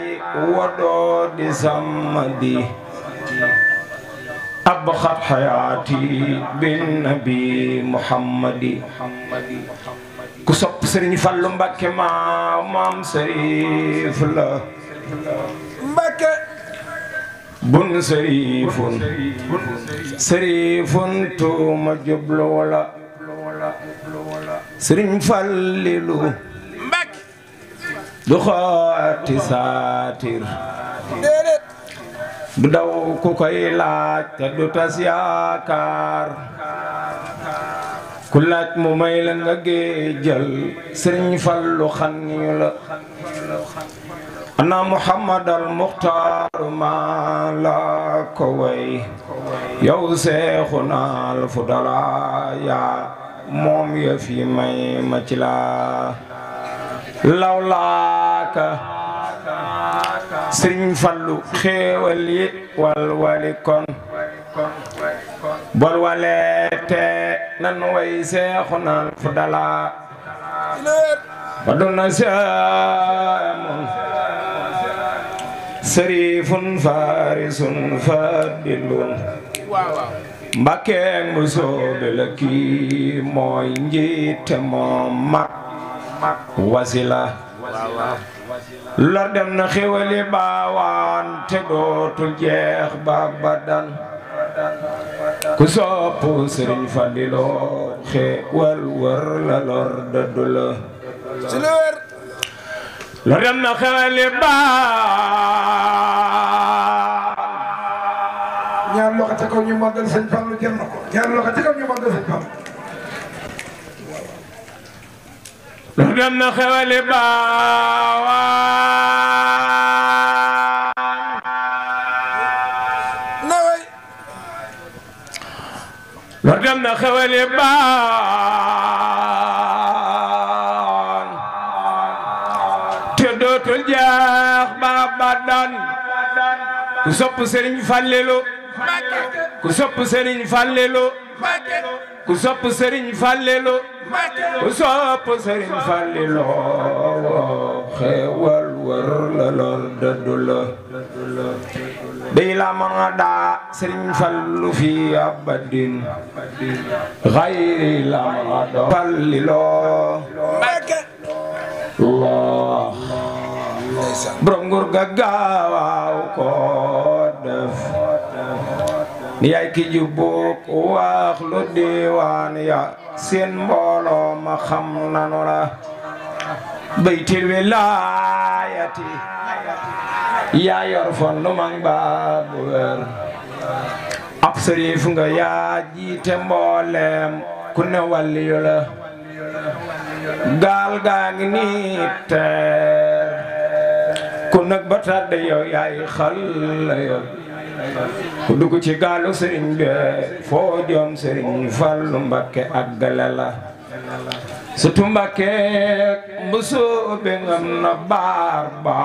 ودود سمدي أبخت حياتي بالنبي محمد كسب سرين فالو مبكي مام سريف لا مبكي بن سريف توما جبل ولا سرين فاللو مبكي دخواتي ساتير du daw ku koy laaj te du tas yaakaar ku laaj mu may la nga géejal Sëriñ Fallu xaniyu la ana Muhammad al Muxtaar maa la ko way yow Seexuna al Fudala yaa moom ya fi may ma ci la lawlaaka Sëriñ Fallu xéewal yi walwali kon bol waleete nan way Seexuna al Fudala waduna saamun sarifun farisun fadilun Mbàkke mu soobe la kii mooy njiite moom mag wasila lor dem na xéwali baawaan te dootul jeex ba badan ku soppu Sëriñ Fallilu xéwal wër la lor dëddu la lor dem na xéwali baawaan ñaar loxo ca kaw ñu màggal Sëriñ Fallu jël na ko ñaar loxo ca kaw ñu màggal Sëriñ Fallu lor dem na xéwali baawaan lor dem na xéwali baawaan te dootul jeex ba badan ku sopp Sëriñ Fallilu ku sopp Sëriñ Fallilu ku sopp Sëriñ Fallilu ku sopp Sëriñ Fallilu xéewal wër la lor dëddu la day la ma daa Sëriñ Fallu fi abadin xayri la ma daa Fallilu Allah borom nguur ga gaawaaw ko def ni yaay ki jubbook wax lu diwaan ya seen mbooloo ma xam nanu la baytil wilaayati yaa yor fondu mang baabu wér ab sëriif nga yaa jiite mbooleem ku ne waliyu la gaal gaa ngi nii teer ku nag ba tàdde yow yaay xal la yow ku dugg ci gaalu sëriñ bi foo joom Sëriñ Fallu Mbakke ak gale la surtout Mbakke mbusoo be ngam na baar ba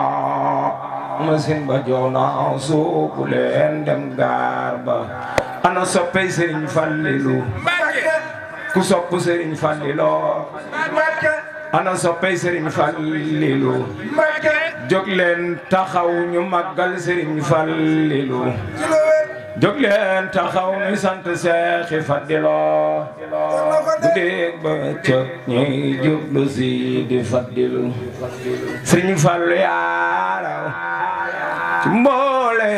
masin ba jow na suubu leen dem gaar ba ana soppey Sëriñ Fallilu ku sopp Sëriñ Fallilu ana soppey Sëriñ Fallilu jóg leen taxaw ñu màggal Sëriñ Fallilu jóg leen taxaw ñu sant Seexi Faddilu bu dégg ba cëg ñuy jublu si di Faddilu Sëriñ Fallu yaaraw ci mboole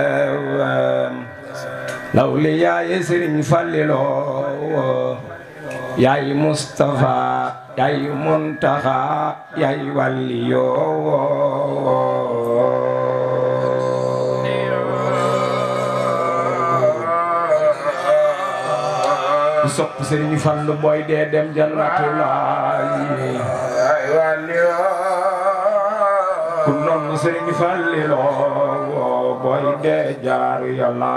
yeewam lawli yaaye Sëriñ Fallilu yaay Mustafa yaay Muntaxa yaay Waliyo sopp Sëriñ Fallu boy dee dem jannatulaay ku noonu Sëriñ Fallilu boy dee jaaru Yàlla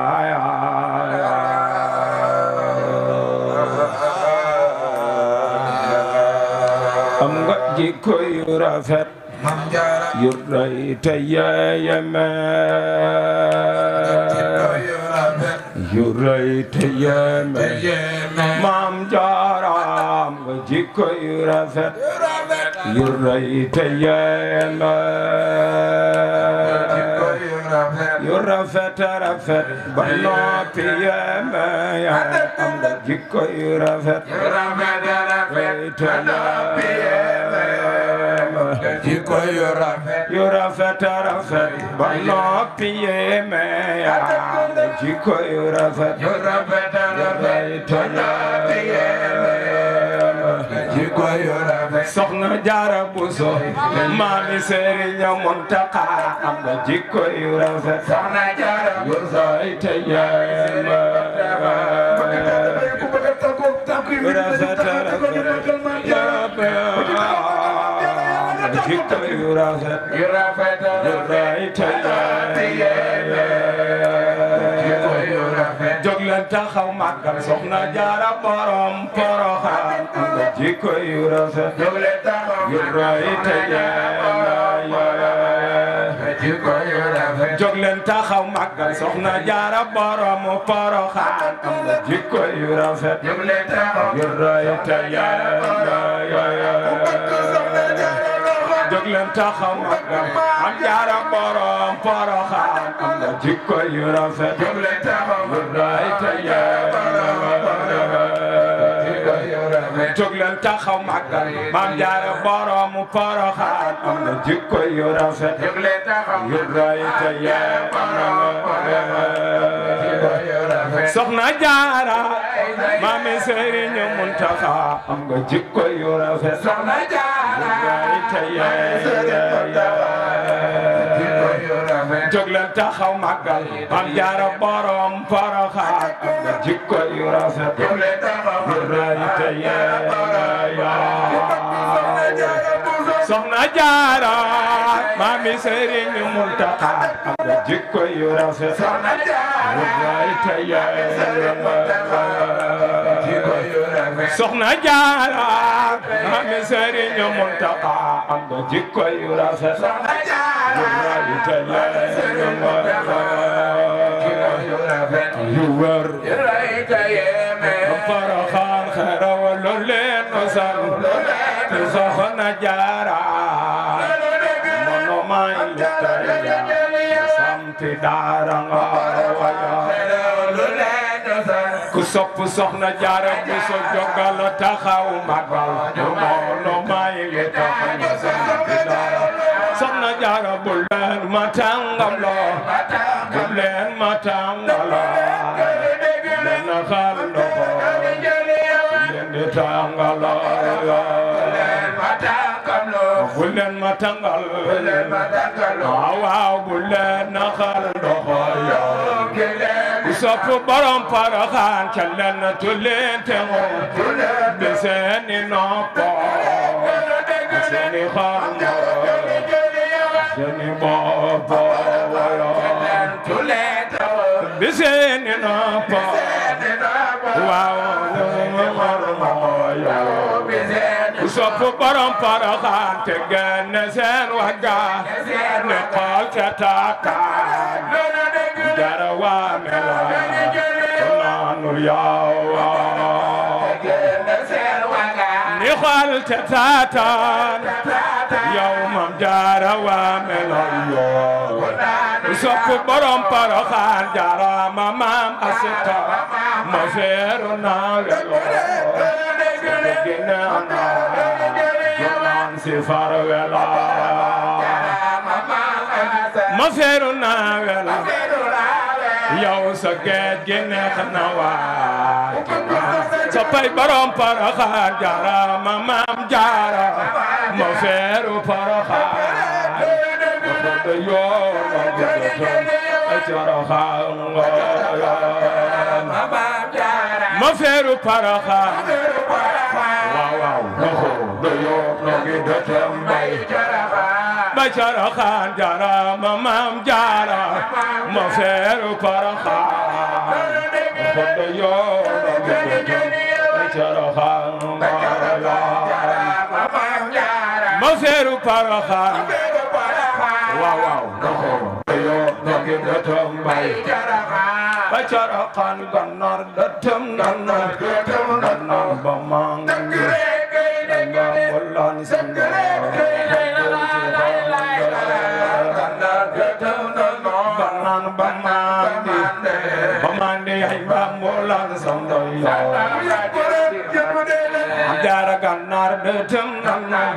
am nga jikko yu rafet يري تيامة يري تيامة مام جارام جيكو يرافت يري تيامة يرافت رافت بنا تيامة يا أم جيكو يرافت يرافت جيكو يرافت رافت بنا تيامة يا أم جيكو يرافت يرافت soxna Jaara Buso maami Sëriñ Muntaxa am na jikko yu rafet soxna Jaara Buso te yema jikko yu rafet jóg leen taxaw màggal soxna Jaara borom Poroxaan am na jikko yu rafet jóg leen taxaw yu rafet jóg leen taxaw màggal soxna Jaara borom Poroxaan am na jikko yu rafet jóg leen taxaw yu rafet jóg leen taxaw màggal am Jaara borom Poroxaan am na jikko yu rafet jóg leen taxaw yu rafet jóg leen taxaw màggal Maam Jaara borom Poroxaan am na jikko yu rafet jóg leen taxaw yu rafet soxna Jaara maami Sëriñ Muntaxa am nga jikko yu rafet soxna Jaara jóg leen taxaw màggal Maam Jaara borom Poroxaan am nga jikko yu rafet jóg leen taxaw soxna Jaara maami Sëriñ Muntaxa am nga jikko yu rafet soxna soxna Jaara maami Sëriñ Muntaxa am nga jikko yu rafet soxna Jaara yu wër Poroxaan xerawal lu leen nu sal te soxna Jaara mono may lu samti daara nga waya ku sopp soxna Jaara Buso jógal taxaw magal mono may lu samti daara soxna Jaara bu leen ma tàngam loo bu leen ma tàngam loo leen xal ndoxo leen di tàngal loo bu leen ma tàngal waaw bu leen xal ndoxo ku sopp borom Poroxaan ca leen tu leen te moom bi seeni noppo seeni xar seeni bopp bi seeni nopp waaw ku sopp borom Poroxaan te génne seen wagga ne xool ca taataan Jaara waa mela naanul yaw ni xool ca taataan yow Maam Jaara waa mela yoo sopp borom Poroxaan Jaara ma maam asita ma feeru naa welo gina naa si far wela ma feeru naa welo yow sa géej gi neex na waay soppay borom Poroxaan Jaara ma maam Jaara ma feeru Poroxaan ma feeru Poroxaan waaw ba Poroxaan Jaara ma maam Jaara ma feeru Poroxaan ma affaire Porokhane waaw waaw yo dogi dëtëm bay ba Porokhane Gànnaar dëtëm Gànnaar ba mangi ba bolan sando banan ba mandi ay ba bolan sando Jaara Gànnaar dëtëm Gànnaar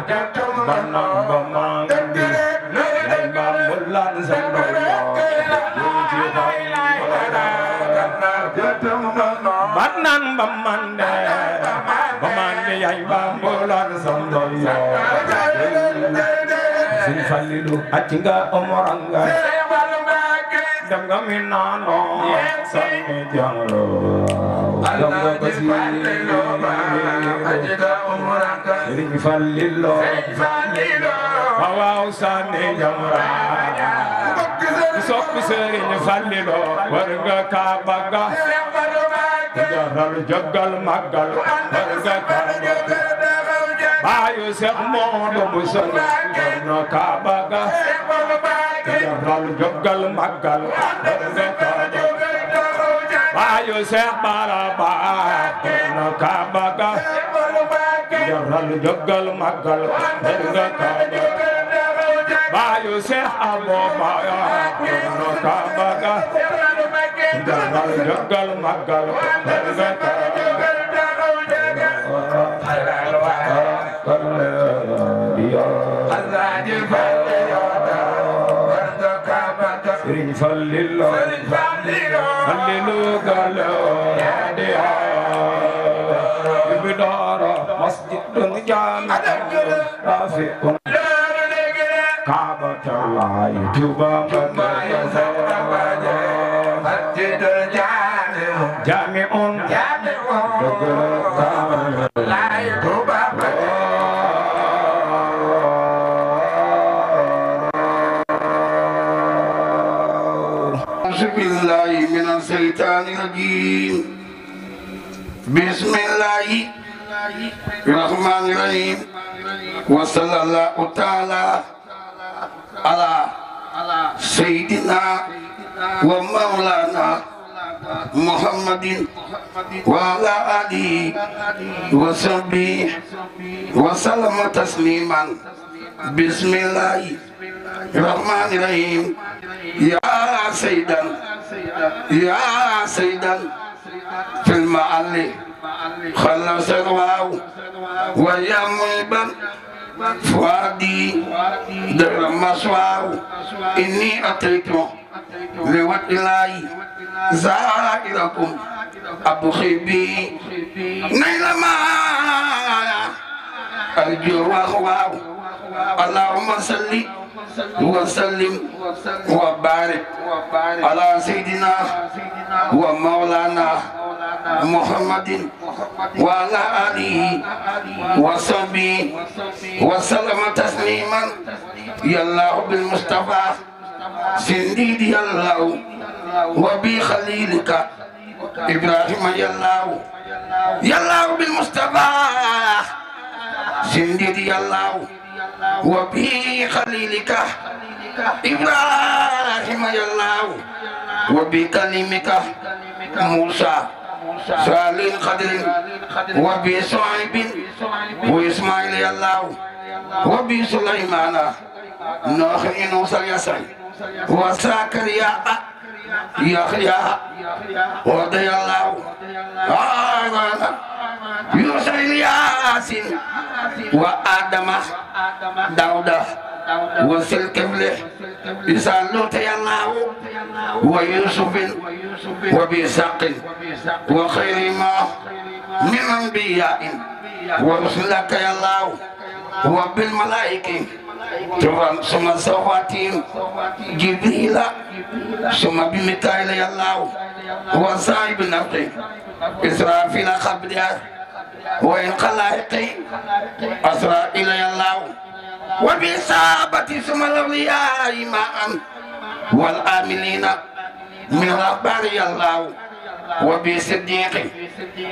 banan ba mangi ay ba bolan sando banan ba mandi ay ba bolan sando Sëñ Fallilu accinga omoranga dem nga mi naano sanni janglo dem nga basi Sëñ Fallilu waaw sanni jamra soppi Sëñ Fallilu war nga Kaaba ga jaral jogal magal war nga Kaaba Bayu Seex Moodu Musa no Kaaba ga jaral jogal magal Bayu Seex Baraba no Kaaba ga jaral jogal magal Bayu Seex Aboba no Kaaba ga jaral jogal magal Sëriñ Fallilu Fallilu galo dia bidara masjidun jami'un rafi'un Ka'batullahi tuba masjidun jami'un Bismillahi minas syaitanir rajim. Bismillahi rahmanir rahim. Wa sallallahu ta'ala ala sayyidina wa maulana Muhammadin wa ala alihi wa sahbihi wa sallama tasliman. Bismillahi rahmanir rahim. Ya Sayyidan Ya Sayyidan fil ma'alli khalas wa ya muban fuadi dar maswa inni ataitu liwat ilahi zairakum abu khibi nailama arju wa Allahumma salli wa sallim wa barik ala sayyidina wa maulana Muhammadin wa ala alihi wa sahbihi wa sallama tasliman ya Allah bil Mustafa sindidi Allah wa bi khalilika Ibrahim ya Allah bil Mustafa sindidi Allah wa bi khalilika Ibrahim ya Allah wa bi kalimika Musa Salin Khadirin wa bi Su'aibin wa Ismail ya Allah wa bi Sulaimana Nuhin Musa Yasai wa Zakaria Yahya wa Dayallahu Yusuf Yasin wa Adamah Dauda wa Silkiflih Isa Lut ya Allah wa Yusufin wa Bisaqin wa khairima min anbiya'in wa rusulaka ya Allah wa bil malaiki Tuhan suma sawatin Jibrila suma bimikail ya Allah wa sahib nafti Israfil khabdiyah wa in khalaiqi Asra'il ya Allah wa bisabati suma lawliya imam wal amilina min rabbari ya Allah وبالصديق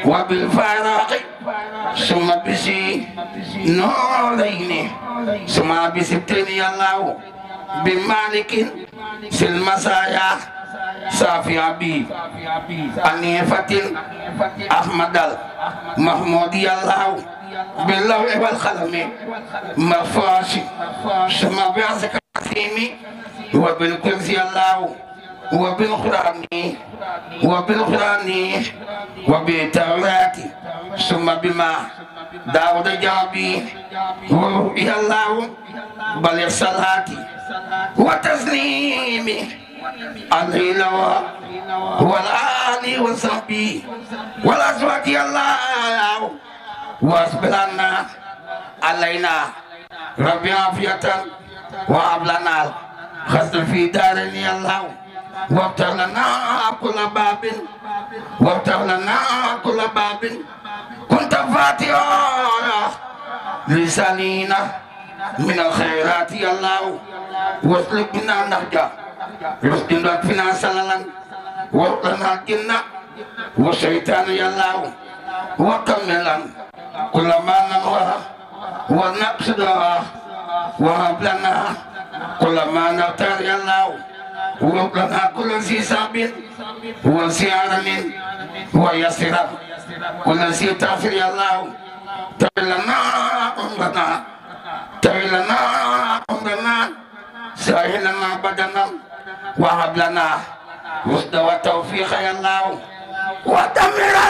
وبالفاروق ثم بسي نورين ثم بستين الله بمالك في المسايا صافي أبي أنيفة أحمد محمود الله بالله والخلم مفاش ثم بعثك العظيم وبالكرسي الله وبالقرآن وبالتوراة ثم بما داود جابي وروحي الله بل الصلاة وتسليمي عليه والآل وصحبه والأزواج الله واصبرنا علينا ربي عافية وهب لنا خسر في دارني الله وافتح لنا كل باب كنت فاتحا لسانينا من الخيرات يا الله واسلك بنا نهجا رشدنا فينا سللا وقنا الجنة والشيطان يا الله وكملا كل ما ننوى ونقصدها وهب لنا كل ما نختار يا الله وقنا كل ذي ساب وسيارة ويسر كل ذي تغفر يا الله تولنا أمرنا سهلنا بدنا وهب لنا رشد وتوفيق يا الله ودمرا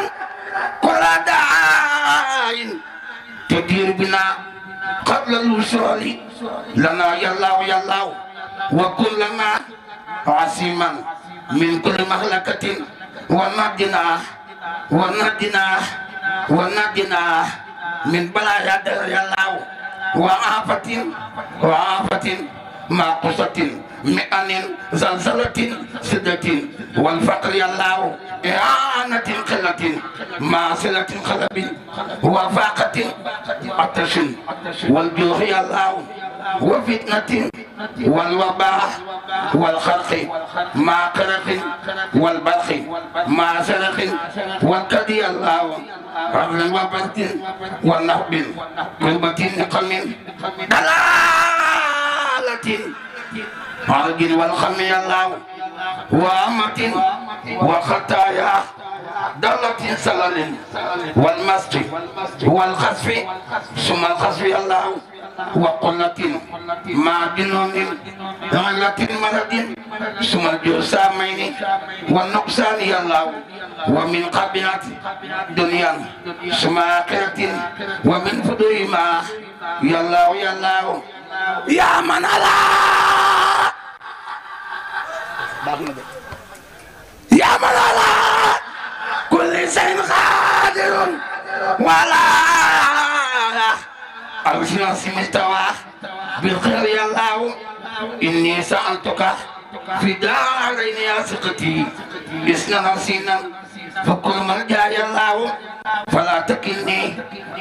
كل داع تدير بنا قبل الوصول لنا يا الله وكن لنا عاصما من كل مهلكة ونجنا من بلايا يا الله وعافة ماقصة مئن زلزلة سدة والفقر يا الله إعانة قلة معصلة قلب وفاقة عطش والجوع يا الله وفتنة والوباء والخرق مع قرق والبرق مع سرق والكدي الله رجل وبرد والنهب كربة نقم دلالة عرج والخم الله وأمة وخطايا دلة سلل والمسق والخسف ثم الخسف الله وقلة مع جنون علة مرض ثم الجسامين والنقصان يا الله ومن قبلة دنيا ثم آخرة ومن فضل ما يا الله يا من على يا من على كل شيء قادر ولا أرسل سمستوى بالخير يا الله إني سألتك في دارين يا ثقتي إسنا نسينا فكل ملجأ يا الله فلا تكلني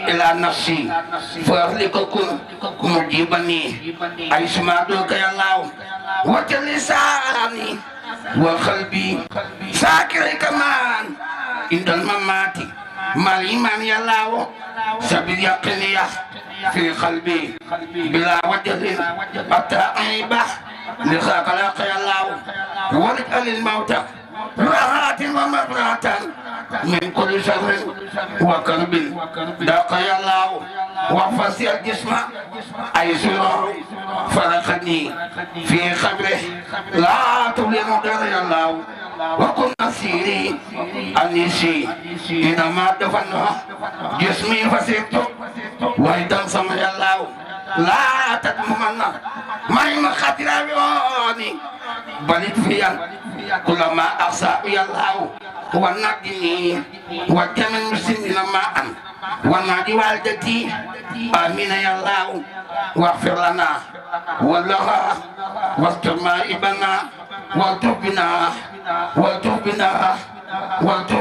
إلى نفسي فأهلككم مجيبني أيسما دوك يا الله وتلساني وقلبي ساكر كمان عند الممات مع الإيمان يا الله سبيل يقيني في قلبي بلا وجه حتى أعيبه لخلق يا الله واجعل الموت راحة ومغفرة من كل شر وكرب داق يا الله واحفظ الجسم أي سرور فرقني في خبره لا تبلغ دار يا الله وكن نسيري أنيسي إنما دفنه جسمي فسيت وإذا سمع الله لا تدمنا ما يمخاطر بيوني بل فيا كلما أحسى يا الله ونجني وجمع المسلمين معا ونادي والدتي آمين يا الله واغفر لنا والله واستر مائبنا والتوب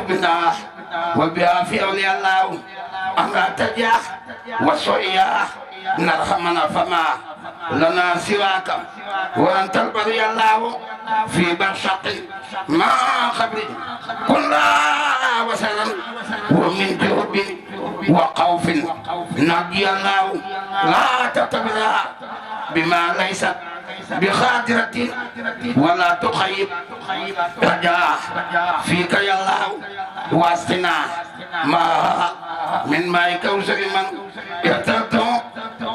بنا وبعافية يا الله أمر تجاه وصويا نرحمنا فما لنا سواك وأنت البر يا الله في برشق ما خبر كنا وسلا ومن جهب وخوف نجي الله لا تتبرها بما ليس بخاطرة ولا تخيب رجاء فيك يا الله واسقنا ما من ماء كوثر من يتركه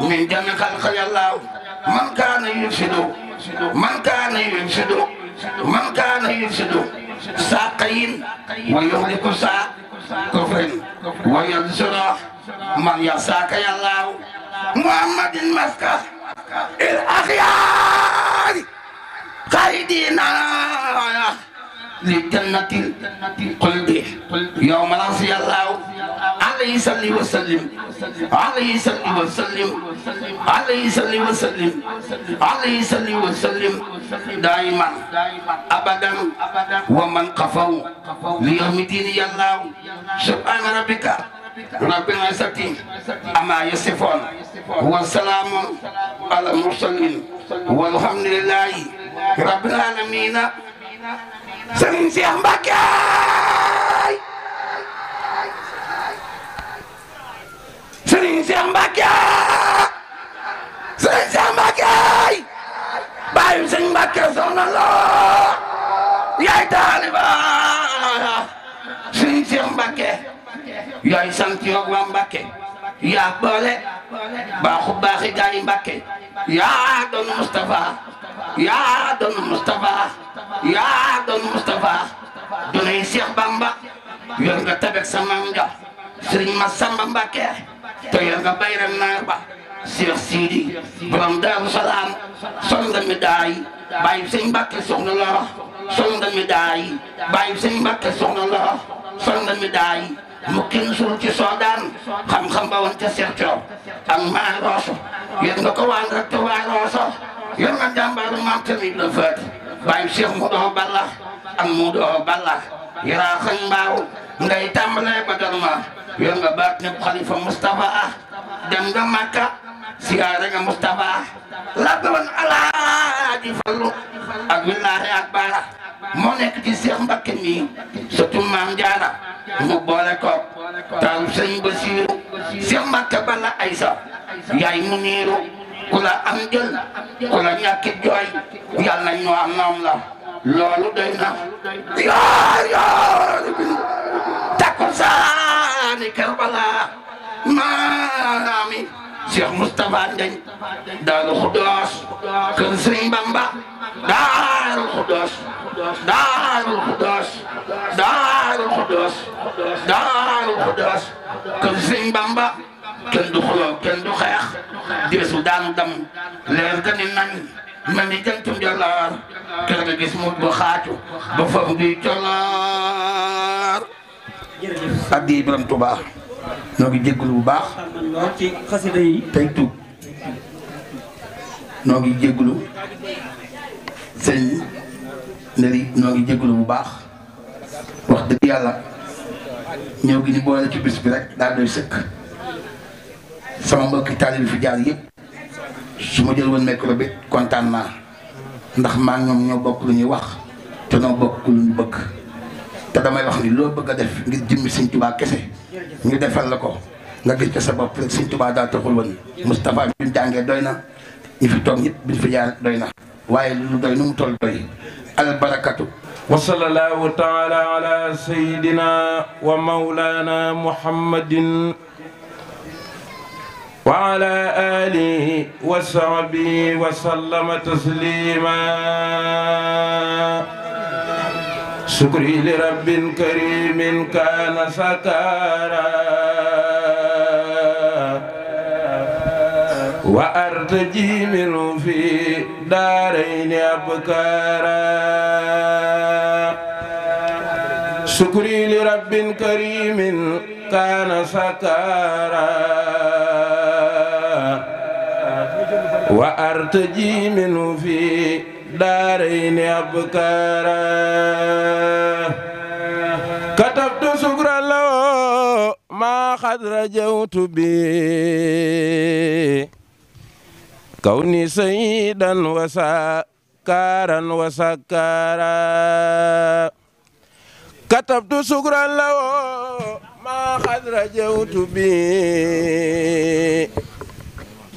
من جميع خلق يا الله من كان يرشد من كان يرشد من كان يرشد ساقين ويهلك ساق كفر وينصر من يساك يا الله محمد مسكه الأخيار قيدنا لجنة القلب يوم نصي الله عليه صلى وسلم عليه صلى وسلم عليه صلى وسلم عليه صلى وسلم دائما أبدا ومن كفروا ليوم الدين يا الله سبحان ربك رب العزة أما يصفون والسلام على المرسلين والحمد لله رب العالمين Serigne Cheikh Mbacké Serigne Cheikh Mbacké Serigne Cheikh Mbacké bayu Serigne Mbacké soxna Lo yaay taaliba Serigne Cheikh Mbacké yaay sant yoog waa Mbacké yaa boole baaxu baaxi gaay Mbacké yaa doon Moustapha yaa doon Moustapha yaa doon Moustapha doonay Cheikh Bamba yor nga tabek sa maam ja Serigne Massamba Mbacké te yor nga bayram naar ba Cheikh Sidi borom Daaru Salaam sol nga médaille bàyyi Serigne Mbacké soxna Lo sol nga médaille bàyyi Serigne Mbacké soxna Lo sol nga médaille mu kenn sul ci Soodaan xam-xam ba woon ca Cheikh Thioro ak maa Rooso yor nga ko waan rek te waa Rooso yor nga jàmbaaru maam tamit la fët bàyyi Cheikh Moudou Balla ak Moudou Balla yaraa xañ mbaaw ngay tàmbalee ba dal ma yor nga baat ñëpp xalifa Moustapha dem nga Makka siyaare nga Moustapha la doon Alaaji Fallu ak Wilaahi ak Baara moo nekk ci Cheikh Mbacké mi surtout Maam Jaara mu boole ko taalib Sëñ Basiiru Cheikh Mbacké Balla Aysa yaay mu niiru ku la am jël ku la ñàkkit jooy yàlla nañ ñoo am noom la loolu doy na yaa takku saani Karbala maami Cheikh Moustapha Ndiagne Daaru Xudoos kër Sëriñ Bamba Daaru Xudoos Daaru Xudoos Daaru Xudoos Daaru Xudoos kër Sëriñ Bamba kenn du xuloo kenn du xeex deesu daanu dam leer ga ni nañ mel ni jantum jolaar kër nga gis mu ba xaatu ba fam di jolaar addi Borom Tuubaa noo ngi jégalu bu baax ci xasida yi tey tuub noo ngi jégalu sëñ Nderi noo ngi jégalu bu baax wax dëgg yàlla ñëw gi ñu boole ci bis bi rek daal doy sëkk sama mbokki taalibe fi jaar yëpp su ma jël woon micro bi kontaan naa ndax maa ñoom ñoo bokk lu ñuy wax te noo bokk lu ñu bëgg te damay wax ni loo bëgg a def ngir jëmmi Sëñ Tuubaa kese ñu defal la ko nga gis ko sa bopp rek Sëñ Tuubaa daa taxul woon Moustapha bi ñu jàngee doy na ñu fi toog ñëpp bi ñu fi jaar doy na waaye lu doy nu mu toll doy albarakatu wa sallallahu taala ala sayyidina wa mawlana muhammadin وعلى آله وصحبه وسلم تسليما شكري لرب كريم كان سكارا وأرتجي منه في دارين أبكارا شكري لرب كريم كان سكارا وأرتجي منه في دارين أبكارا كتبت شكرا له ما قد رجوت به كوني سيدا وسكارا وسكارا كتبت شكرا له ما قد رجوت به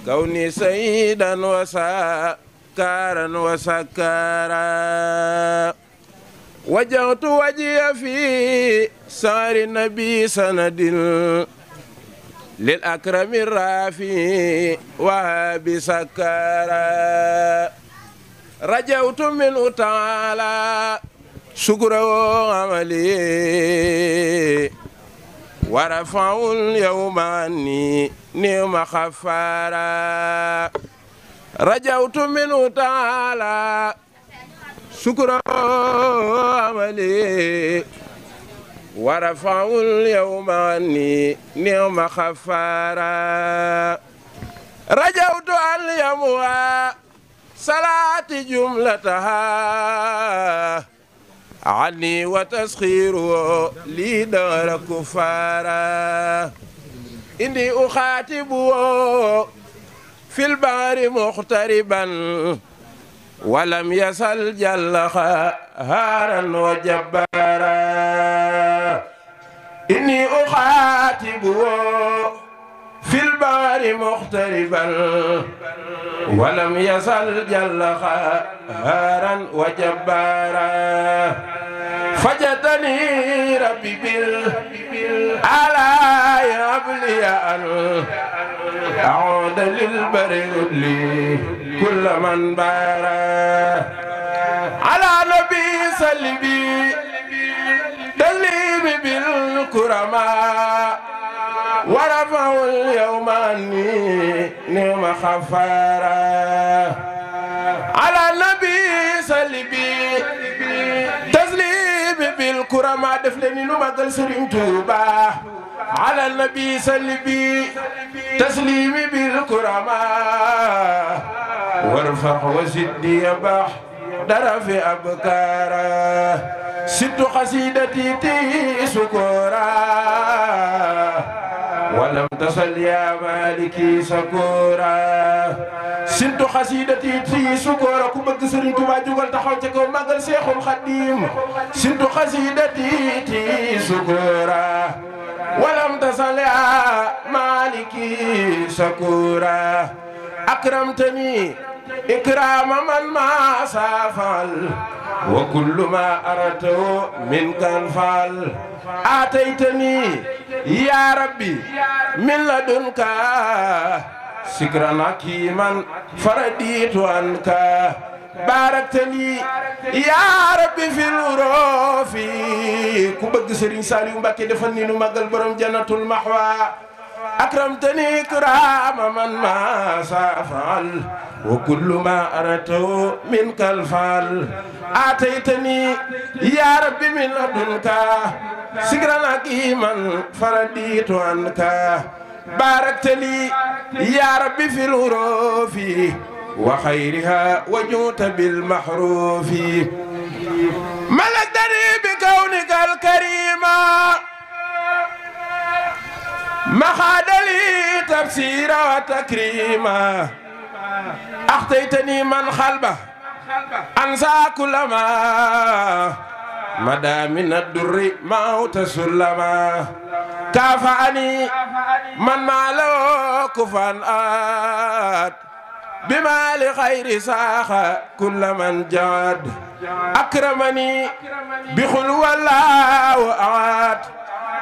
كوني سيدا وسكارا وسكارا وجهت وجهي في سار النبي سند للأكرم الرافي وهاب سكارا رجوت منه تعالى شكره عملي ورفعوا اليوم عني نعم خفارا رجوت منه تعالى شكرا عملي ورفعوا اليوم عني نعم خفارا رجوت أن يموى صلاة جملتها عني وتسخيره لي دار كفارا إني أخاطبه في البحر مغتربا ولم يزل جل قهارا وجبارا إني أخاطبه في البحر مغتربا ولم يزل جل قهارا وجبارا فجدني ربي بالآلاء أبلي أن أعود للبر لي كل من بارا على نبي سلبي دليم بالكرماء ورفعوا اليوم عني نعم خفارا على النبي سلبي تسليم بالكرماء دفلني نمقل سرين توبا على النبي سلبي تسليم بالكرماء وارفع وزدي يباح درف أبكارا ست قصيدتي تي سكورا ولم تصل يا مالكي سكورا ست قصيدتي تي سكورا كبك سرين توبا جوغل تخوتك ومغل شيخ الخديم ست قصيدتي تي سكورا ولم تصل يا مالكي سكورا أكرمتني إكرام من ما سافل وكل ما أردته منك انفعل آتيتني يا ربي من لدنك سكرا حكيما فرديت عنك باركت لي يا ربي في الوروف كوبك سيرين ساليو مباكي دفني نو ماغال بروم جنة المحوى أكرمتني كرام من ما سافعل وكل ما أردته منك الفعل آتيتني يا ربي من لدنك سكرا حكيما فرديت عنك باركت لي يا ربي في الوروف وخيرها وجوت بالمحروف ملكتني بكونك الكريم مخاد لي تفسير وتكريما أخطيتني من خلبه أنسى كل ما مدى من الدر موت سلما كافأني من ماله كفان آت بما لخير ساخ كل من جاد أكرمني بخلو الله أعاد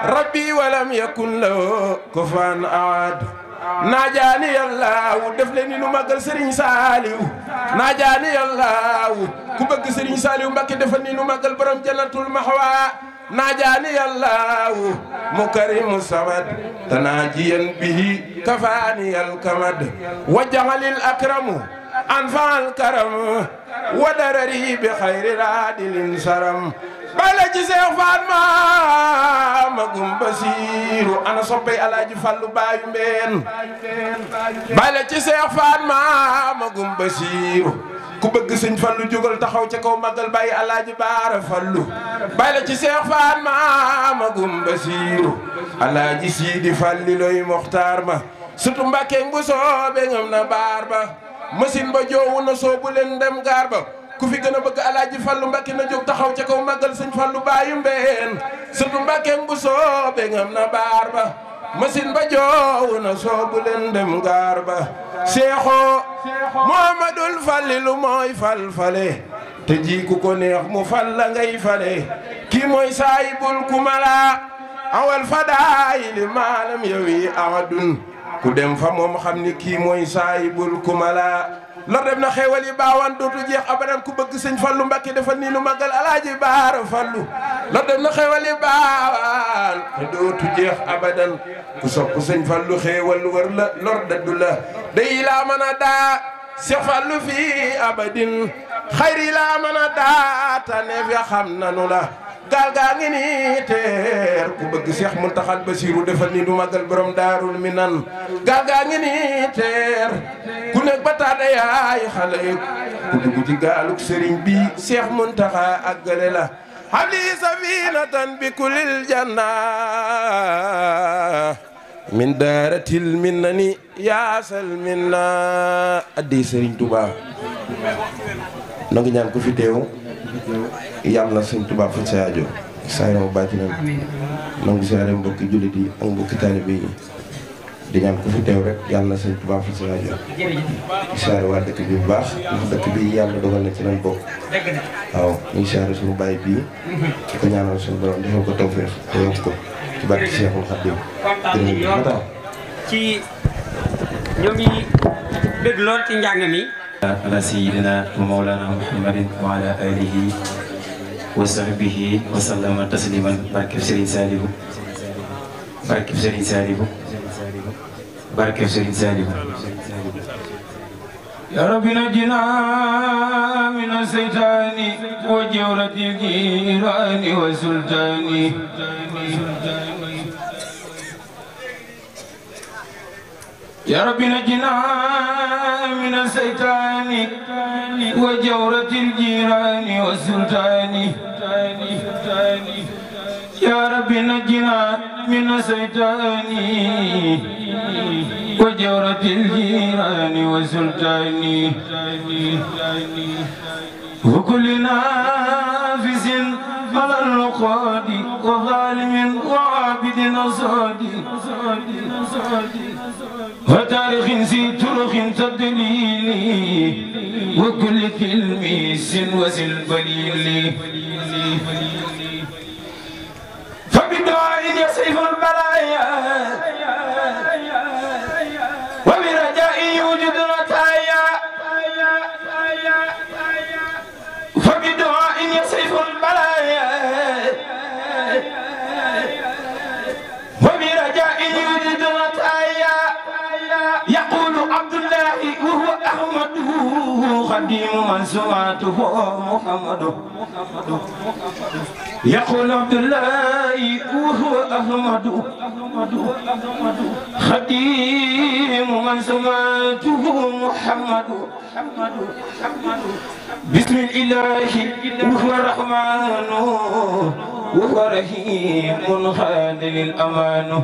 ربي ولم يكن له كفان أعاد ناجاني الله دفلني نو ماغال سيرين ساليو ناجاني الله كوبك سيرين ساليو مباكي دفلني نو ماغال بروم جنة المحوى ناجاني الله مكرم الصمد تناجيا به كفاني الكمد وجعل الأكرم أنفع الكرم ودرري بخير رادل سرم bala ci Seex Fatma magum Basiiru ana soppey Alaaji Fallu baayu mbeen bala ci Seex Fatma magum Basiiru ku bëgg Sëñ Fallu jógal taxaw ca kaw magal bàyyi Alaaji Baara Fallu bala ci Seex Fatma magum Basiiru Alaaji Siidi Falliloy Muxtaar ma sutu Mbàkke bu soobe ngam na baar ba machine ba joowu na soobu leen dem gaar ba ku fi gën a bëgg alaaji Fallu Mbàkke na jóg taxaw ca kaw màggal sëñ Fallu baayu mbeen sëtu Mbàkke bu soobe ngam na baar ba machine ba joowu na soobu leen dem gaar ba Seexoo Muhammadul Fallilu mooy fal-fale te ji ku ko neex mu fal la ngay fale kii mooy saayibul kumala awal fadaayili maalam yowi ahadun ku dem fa moom xam ni kii mooy saayibul kumala lor dem na xewal yi baawaan dootu jeex abadan ku bëgg sëñ Fallu Mbàkke defal nii nu màggal alaaji Baara Fallu lor dem na xewal yi baawaan dootu jeex abadan ku sopp sëñ Fallu xewal wër la lor daddu la day laa mën a daa Seex Fallu fii abadin xayri laa mën a daa taneef ya xam nanu la gaal gaa ngi nii teer ku bëgg Seex Muntaxal Basiiru defal ni du màggal borom Daarul Minan gaal gaa ngi nii teer ku nekk ba taada yaay xale ku dugg ci gaaluk sëriñ bi Seex Muntaxa àggale la habli safinatan bi kulil janna min daaratil minnani yaasal minna addi sëriñ Tuubaa no ngi ñaan ku fi teew yàlla sëñ Tuubaa fa sa aajo saa yoo baatinam nangu siyaare mbokki jullit yi ak mbokki taalibe yi di ñaan ku fi teew rek yàlla sëñ Tuubaa fa sa aajo siyaare waa dëkk bi bu baax ndax dëkk bi yàlla dogal na ci lañ bokk waaw ñu ngi siyaare suñu baay bii di ko ñaanal suñu borom defal ko tawfeex te yokk ko ci barke Seexul Xadiim ci ñoo ngi dégg lool ci njàng mi ala sayyidina wa mawlana muhammadin wa ala alihi wa sahbihi wa sallama tasliman barkeb Serigne Saliou barkeb Serigne Saliou barkeb Serigne Saliou ya rabbi najina min as-saytani wa jawrati al-jirani wa sultani يا رب نجنا من الشيطان وجورة الجيران والسلطان يا رب نجنا من الشيطان وجورة الجيران والسلطان وكل نافس على الرقاد وظالم وعابد صادي وتاريخ ذي ترخ تدليل وكل تلميس وسلبليل فبدعاء يصرف البلايا وبرجاء يوجد العطايا فبدعاء يصرف البلايا وبرجاء يوجد العطايا يقول عبد الله وهو أحمد خديم من سمعته محمد يقول عبد الله وهو أحمد خديم من سمعته محمد بسم الله وهو الرحمن وهو رحيم خاد للأمان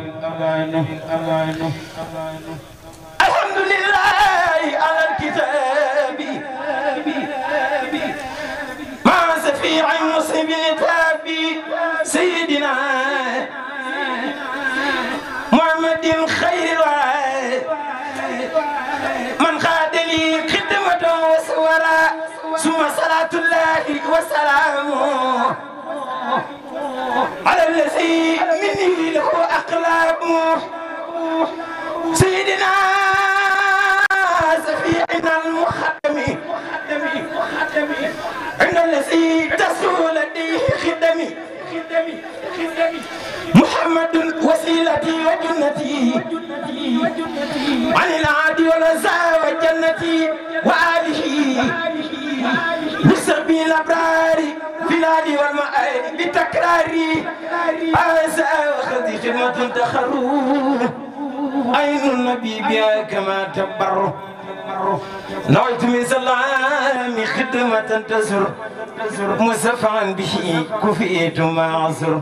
الحمد لله على الكتاب مع سفيع مسلم الكتاب سيدنا محمد خير من خاد لي خدمته وسورا ثم صلاة الله وسلامه على الذي مني له أقلام سيدنا سفيعنا المخدم عند الذي تسول لديه خدمي محمد وسيلتي وجنتي عن العادي والرزا وجنتي وآله بسبيل الأبرار في العادي والمآل بتكراري آسى وخذي خدمة تخرو عين النبي بها كما تبر نويت من سلام خدمة تسر مسفعا به كفيت ما عصر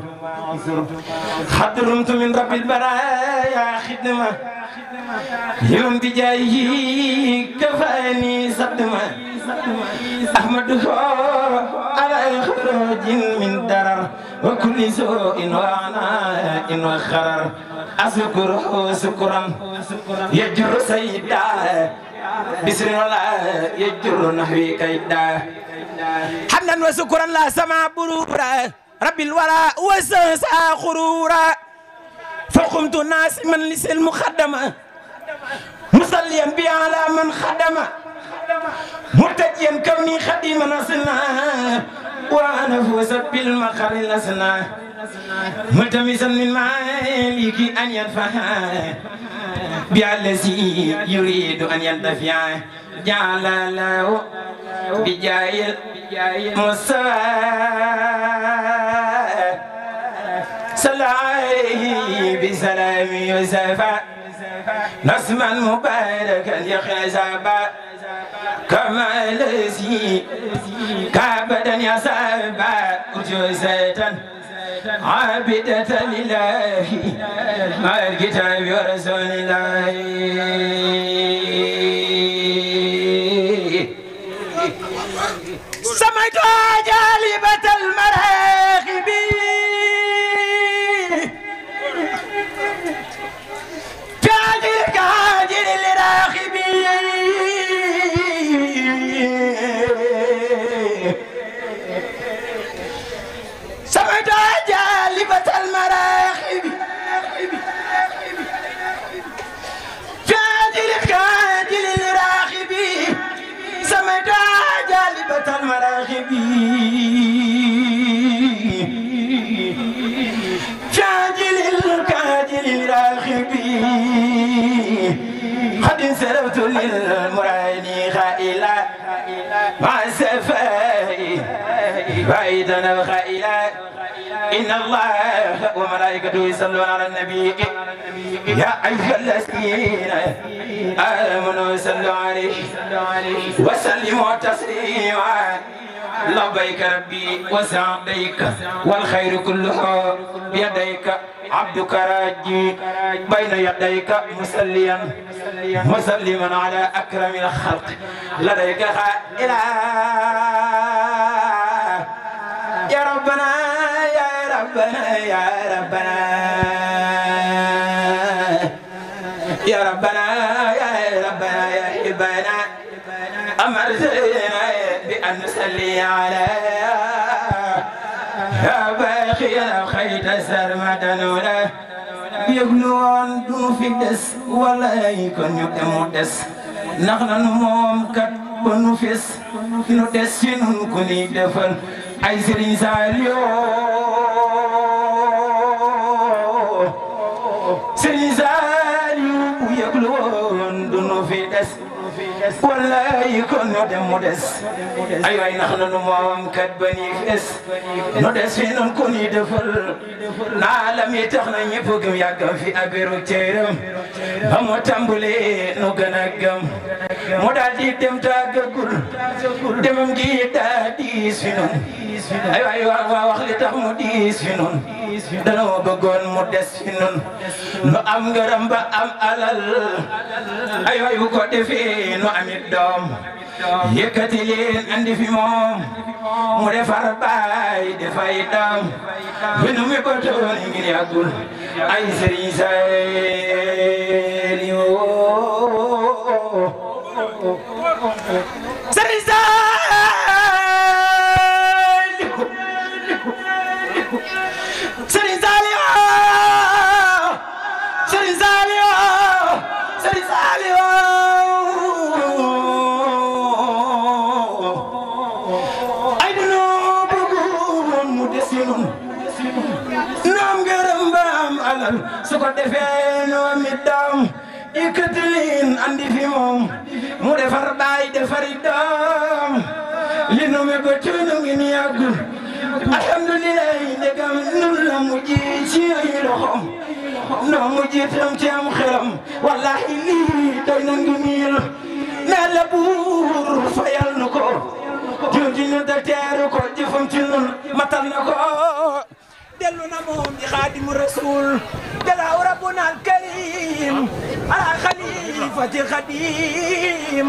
حضرمت من رب البرايا خدمة يوم بجايه كفاني صدمة أحمده على خروج من درر وكل سوء وعناء وخرر أذكره سكرا يجر سيدا بسر ولا يجر نحوي كيدا حمدا وسكرا لا سمع برورا رب الورى وسنسى خرورا فقمت ناسما لسل مخدمة مصليا بي على من خدم مرتجيا كوني خديما أصلنا وأنا فوز بالمخر لسنا ملتمسا من مالك أن ينفع بالذي يريد أن ينتفع جعل له بجاي مصطفى صلى عليه بسلام يوسف نسما مباركا يخزبا كما الذي كابدا يسابا أجوزة عابدة لله مع الكتاب ورسول الله سمعت جالبة المراغب كاجر كاجر لراغب سمعت جالبة المراغب كاجر كاجر لراغب سمعت جالبة المراغب كاجل الكاجل الراغب قد انسرفت للمراني خائلا مع السفاء بعيدا وخائلا إن الله وملائكته يصلون على النبي يا أيها الذين آمنوا صلوا عليه وسلموا تسليما لبيك ربي وسعديك والخير كله بيديك عبدك راجي بين يديك مسليا مسلما على أكرم الخلق لديك خائلا يا ربنا يا ربنا يا ربنا يا ربنا يا ربنا يا حبنا أمرتنا بأن نصلي على يا باقي الخير سرمدا ولا يغلون دون في دس ولا يكون يقدم دس نحن نموم كت بنفس ندس نكوني دفن أي سرين ساليو سرين ساليو يغلون دون في دس ولا يكون مدس أيوة نحن نموم كتبني فس ندس فين كوني دفل نعلم يتخنا يفوقم يقم في أبيرو تيرم هم تنبلي نغنقم مدادي دم تاقل دمم جيدا ديس فينون أيوة وخلي تخمو ديس فينون دنو بغون مدس فينون نو أم غرم با أم ألال أيوة يوكو دفي نو أمي دوم yëkkati leen andi fi moom mu defar baay dafay dam binu mi ko toon ngir yàggul ay sëriñ Saliou sëriñ Saliou sëriñ Saliou sëriñ Saliou sëriñ Saliou su ko defee noo mi doom yëkkati leen andi fi moom mu defar baay defari doom li nu mi ko tuunu ngi ni yàggul alhamdulillah ndegam nun la mujj ci ay loxoom noo mujj tam ci am xelam wallahi lii doy na ngi niil na la buur fayal nu ko jëm ci ñun te teeru ko jëfam ci ñun matal na ko dellu na moom di xaadimu rasul jalaaw rabbuna alkarim ala xalifati xadim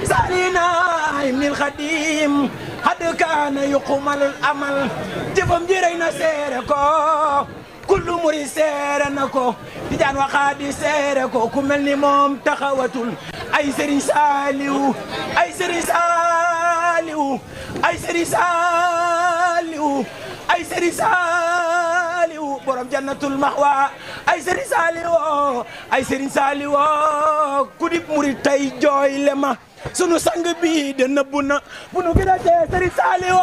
salina ibnil xadim xad kaana yuqumalul amal jëfam ji rëy na seere ko kullu muri seere na ko di jaan waxaadi seere ko ku mel ni moom taxawatul ay Sëriñ Saaliw ay Sëriñ Saaliw ay Sëriñ Saaliw ay Sëriñ Saaliw borom jannatul maxwa ay Sëriñ Saaliw ay Sëriñ Saaliw ku dib murid tey jooy le ma sunu sang bi de nëbbu na bu nu gën a tee Sëriñ Saaliw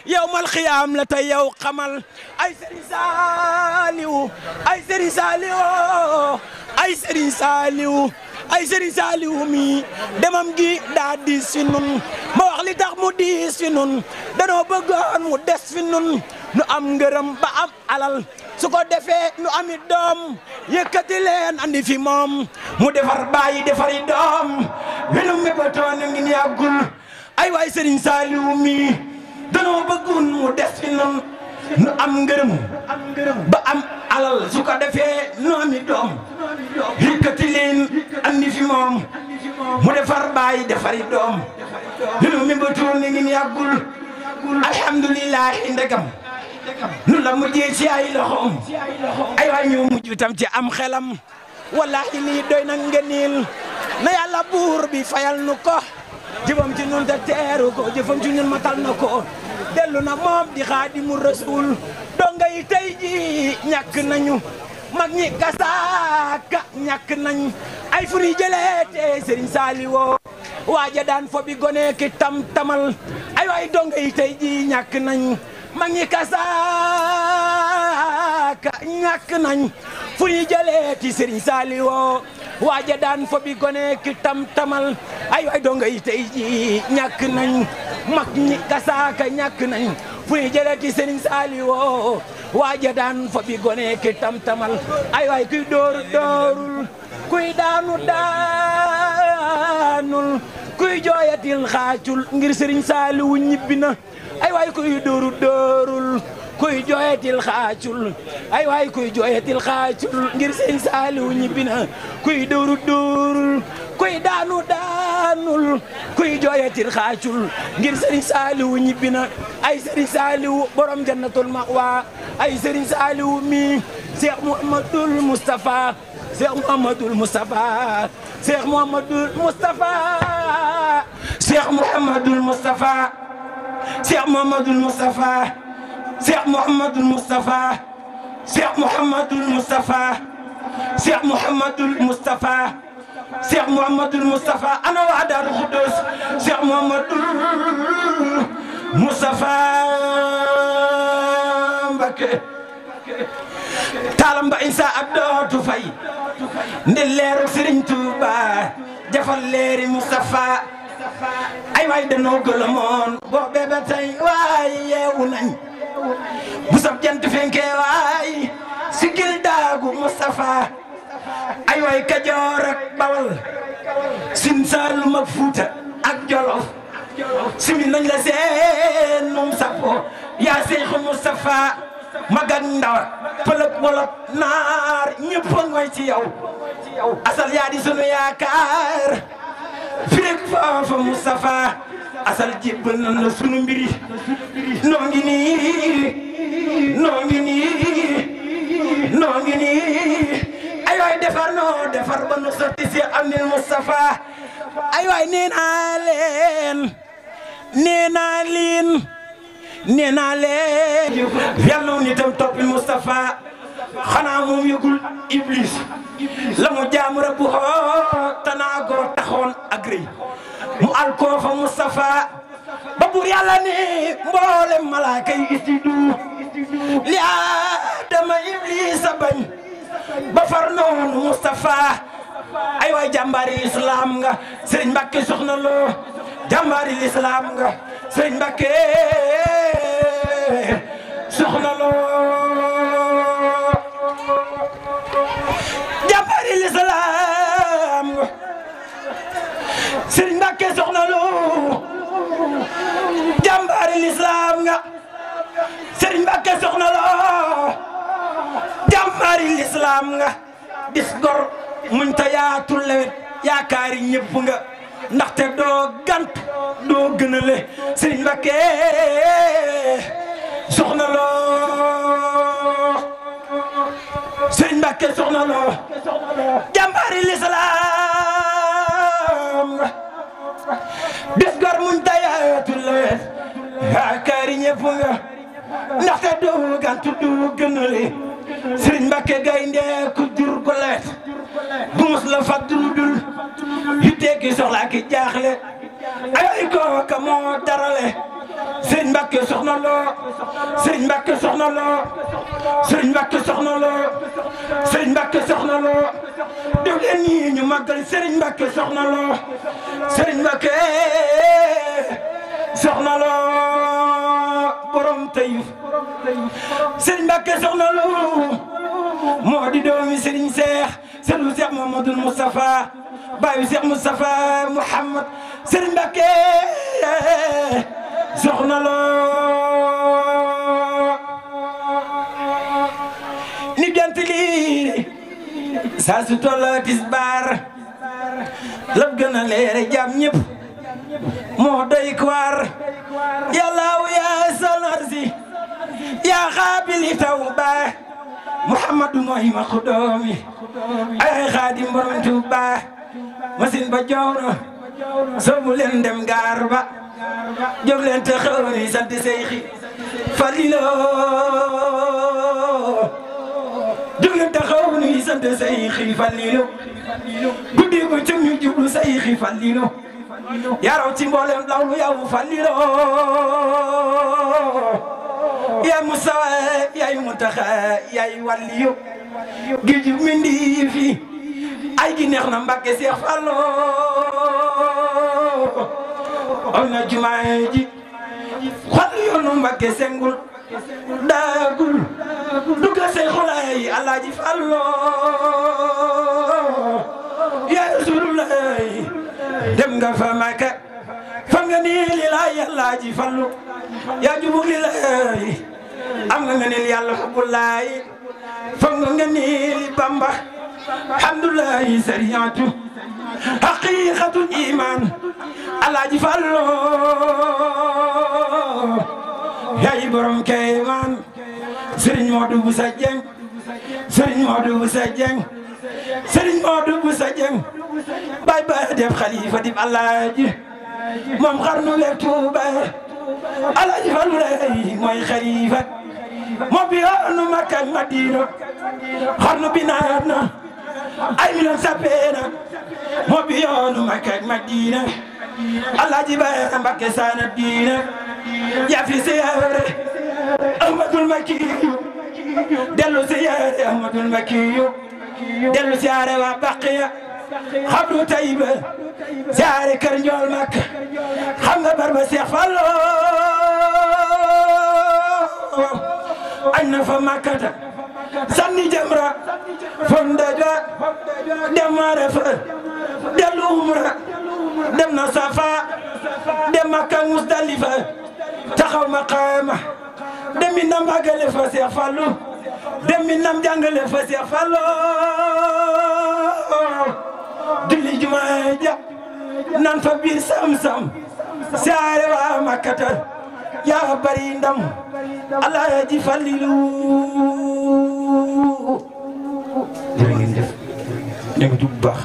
yawmal xiyaam la tey yow xamal ay Sëriñ Saaliw ay Sëriñ Saaliw ay Sëriñ Saaliw ay Sëriñ Saaliw mi demam gi daa diis fi nun ma wax li tax mu diis fi nun danoo bëggoon mu des fi nun nu am ngërëm ba am alal su ko defee nu ami doom yëkkati leen andi fi moom mu defar bàyyi defari doom wenu mébatoon ngi yàggul ay waay Sëriñ Saaliw mi danoo bëggoon mu des fi nun nu am ngërëm ba am alal su ko defee nu ami doom yëkkati leen andi fi moom mu defar bàyyi defari doom wenu mébatoon ngi yàggul alhamdulilah ndegam nu la mujjee ci ay loxoom ay waay ñu mujj tam ci am xelam wallahi lii doy na ngëneel na yàlla buur bi fayal nu ko jëfam ci ñun te teeru ko jëfam ci ñun matal na ko dellu na moom di xaadimu rasul donga yi tey ji ñàkk nañu mag ñi gasaaka ñàkk nañ ay fu ñuy jëlee te Sëriñ Saaliw waaja daan fo bi gone ki tam tamal ay waay donga yi tey ji ñàkk nañ mag ñi kasaaka ñàkk nañ fu ñuy jëlee ci Sëriñ Saaliw waaja daan fo bi gone ki tam tamal ay waay donga yi tey ji ñàkk nañ mag ñi kasaaka ñàkk nañ fu ñuy jëlee ci Sëriñ Saaliw waaja daan fo bi gone ki tam tamal ay waay kuy dooru doorul kuy daanu daanul kuy jooyatil xaacul ngir Sëriñ Saaliw ñibbi na ay waay kuy dooru doorul kuy jooyatil xaacul ay waay kuy jooyatil xaacul ngir Sëriñ Saaliw ñibbi na kuy dooru doorul kuy daanu daanul kuy jooyatil xaacul ngir Sëriñ Saaliw ñibbi na ay Sëriñ Saaliw borom jannatul maxwa ay Sëriñ Saaliw mi Cheikh Mouhamadoul Moustapha Cheikh Mouhamadoul Moustapha Cheikh Mouhamadoul Moustapha Cheikh Mouhamadoul Moustapha Cheikh Mouhamadoul Moustapha Cheikh Mouhamadoul Moustapha Cheikh Mouhamadoul Moustapha Cheikh Mouhamadoul Moustapha Cheikh Mouhamadoul Moustapha ana waa Daaru Xudoos Cheikh Mouhamadoul Moustapha Mbacké taalam ba insa ab dootu fay ndi leeru Sëriñ Tuuba jafal leeri Moustapha ay waay danoo gëlëmoon boo bébé tey waay yeewu nañ bu sab jant fenkee waay sigil daagu Moustapha ay waay Kajoor ak Bawal Siin Saalum ak Fuuta ak Jolof simi nañ la seen moom sapo yaa Seexu Moustapha magan ndaw pëlëg wolof naar ñëpp a ngoy ci yow asal yaa di sunu yaakaar firig foofa Moustapha asal jébbal nan la sunu mbiri noo ngi nii noo ngi nii noo ngi nii ay waay defar noo defar ba nu sotti si am nil Moustapha ay waay nee naa leen nee naa leen nee naa leen yàlla nitam toppi Moustapha xanaa moom yëgul Iblis la mu jaamu rabbu tanaa goo taxoon ak rëy mu alkoo fa Moustapha ba bur yàlla ne mboolem malaaka yi istidu li Adama Iblis a bañ ba far noonu Moustapha ay waay jàmbaari islam nga Sëriñ Mbacké Soxna Lo jàmbaari islam nga Sëriñ Mbacké Soxna Lo jàmbaari islam nga Serigne Mbacké Soxna Lo jàmbaari l'islam nga dis gor muñ ta yaatu lewet yaakaari ñëpp nga ndaxte doo gant doo gënale Serigne Mbacké Soxna Lo Serigne Mbacké Soxna Lo jàmbaari l'islam nga dis gor muñ ta yaatu lewet yaakaari ñëpp nga ndaxte doo gant doo gënale Serigne Mbacké gaynde ku jur ko leet bu mus la fàttali dul yu tekki soxla ki jaaxle ay kooka moo darale Serigne Mbacké Soxna Lo Serigne Mbacké Soxna Lo Serigne Mbacké Soxna Lo Serigne Mbacké Soxna Lo def leen nii ñu màggal Serigne Mbacké Soxna Lo Serigne Mbacké Soxna Lo borom Taïf Serigne Mbacké Soxna Lo moo di doomi Serigne Cheikh Serigne Cheikh Mamadou Moustapha baayu Cheikh Moustapha Mouhamad Serigne Mbacké Soxna Lo ni gant lii saa su tolla tisbaar la gën a leere jàmm ñëpp moo doy waar yàllaaw yaa sanarsi yaa xaabili tawba Muhammadu mooy ma xudoomi ay xaadim borom Tuuba masin ba jawna soobu leen dem gaar ba jóg leen te xewni sant Seyxi Falilo jóg leen te xewni sant Seyxi Falilo guddi ko ci ñu jublu Seyxi Falilo yaraw ci mboolem lawlu yow Falilo yaa Mustafa yaay Muntaxa yaay waliyu gi ju mindi fi ay gi neex na Mbacké Cheikh Fallo on na jumaa ji xol yoonu Mbacké sengul daagul duga say xolay Alaaji Fallo yaa Rasulullah dem nga fa Makka fam nga ni li laay Alaaji Fallu yaa jubug li laay am nga ni yàlla xubbulaay fam nga ni li Bamba alhamdulillah sariyatu haqiqatul iman Alaaji Fallu yaay borom kayman Serigne Modou Boussa Dieng Serigne Modou Boussa Dieng Serigne Modou Boussa Dieng bay ba def xalifa dib Alaaji moom xarnu leeg Tuuba Alaaji Fallu lay mooy xalifa moo bi yoonu Makka ak Madina xarnu bi naat na ay million sapena moo bi yoonu Makka ak Madina Alaaji Bara Mbacké Sana Diina yaa fi siyaare Ahmadul Makkiyu dellu siyaare Ahmadul Makkiyu dellu siyaare waa Baqiya xabru Tayba siyaare kër Njool Makka xam nga barba Cheikh Fallo añ na fa Makkata sanni jamra fondaja dem Arafa dellu umra dem na Safa dem Makka Musdalifa taxaw maqaama dem mi nam àggale fa Cheikh Fallu dem mi nam jàngale fa Cheikh Fallu julli jumaa ja nan fa biir sam-sam siyaare waa Makkata yaa bari ndam Alaaji Fallilu jërë ngeen jëf ñu ngi jub baax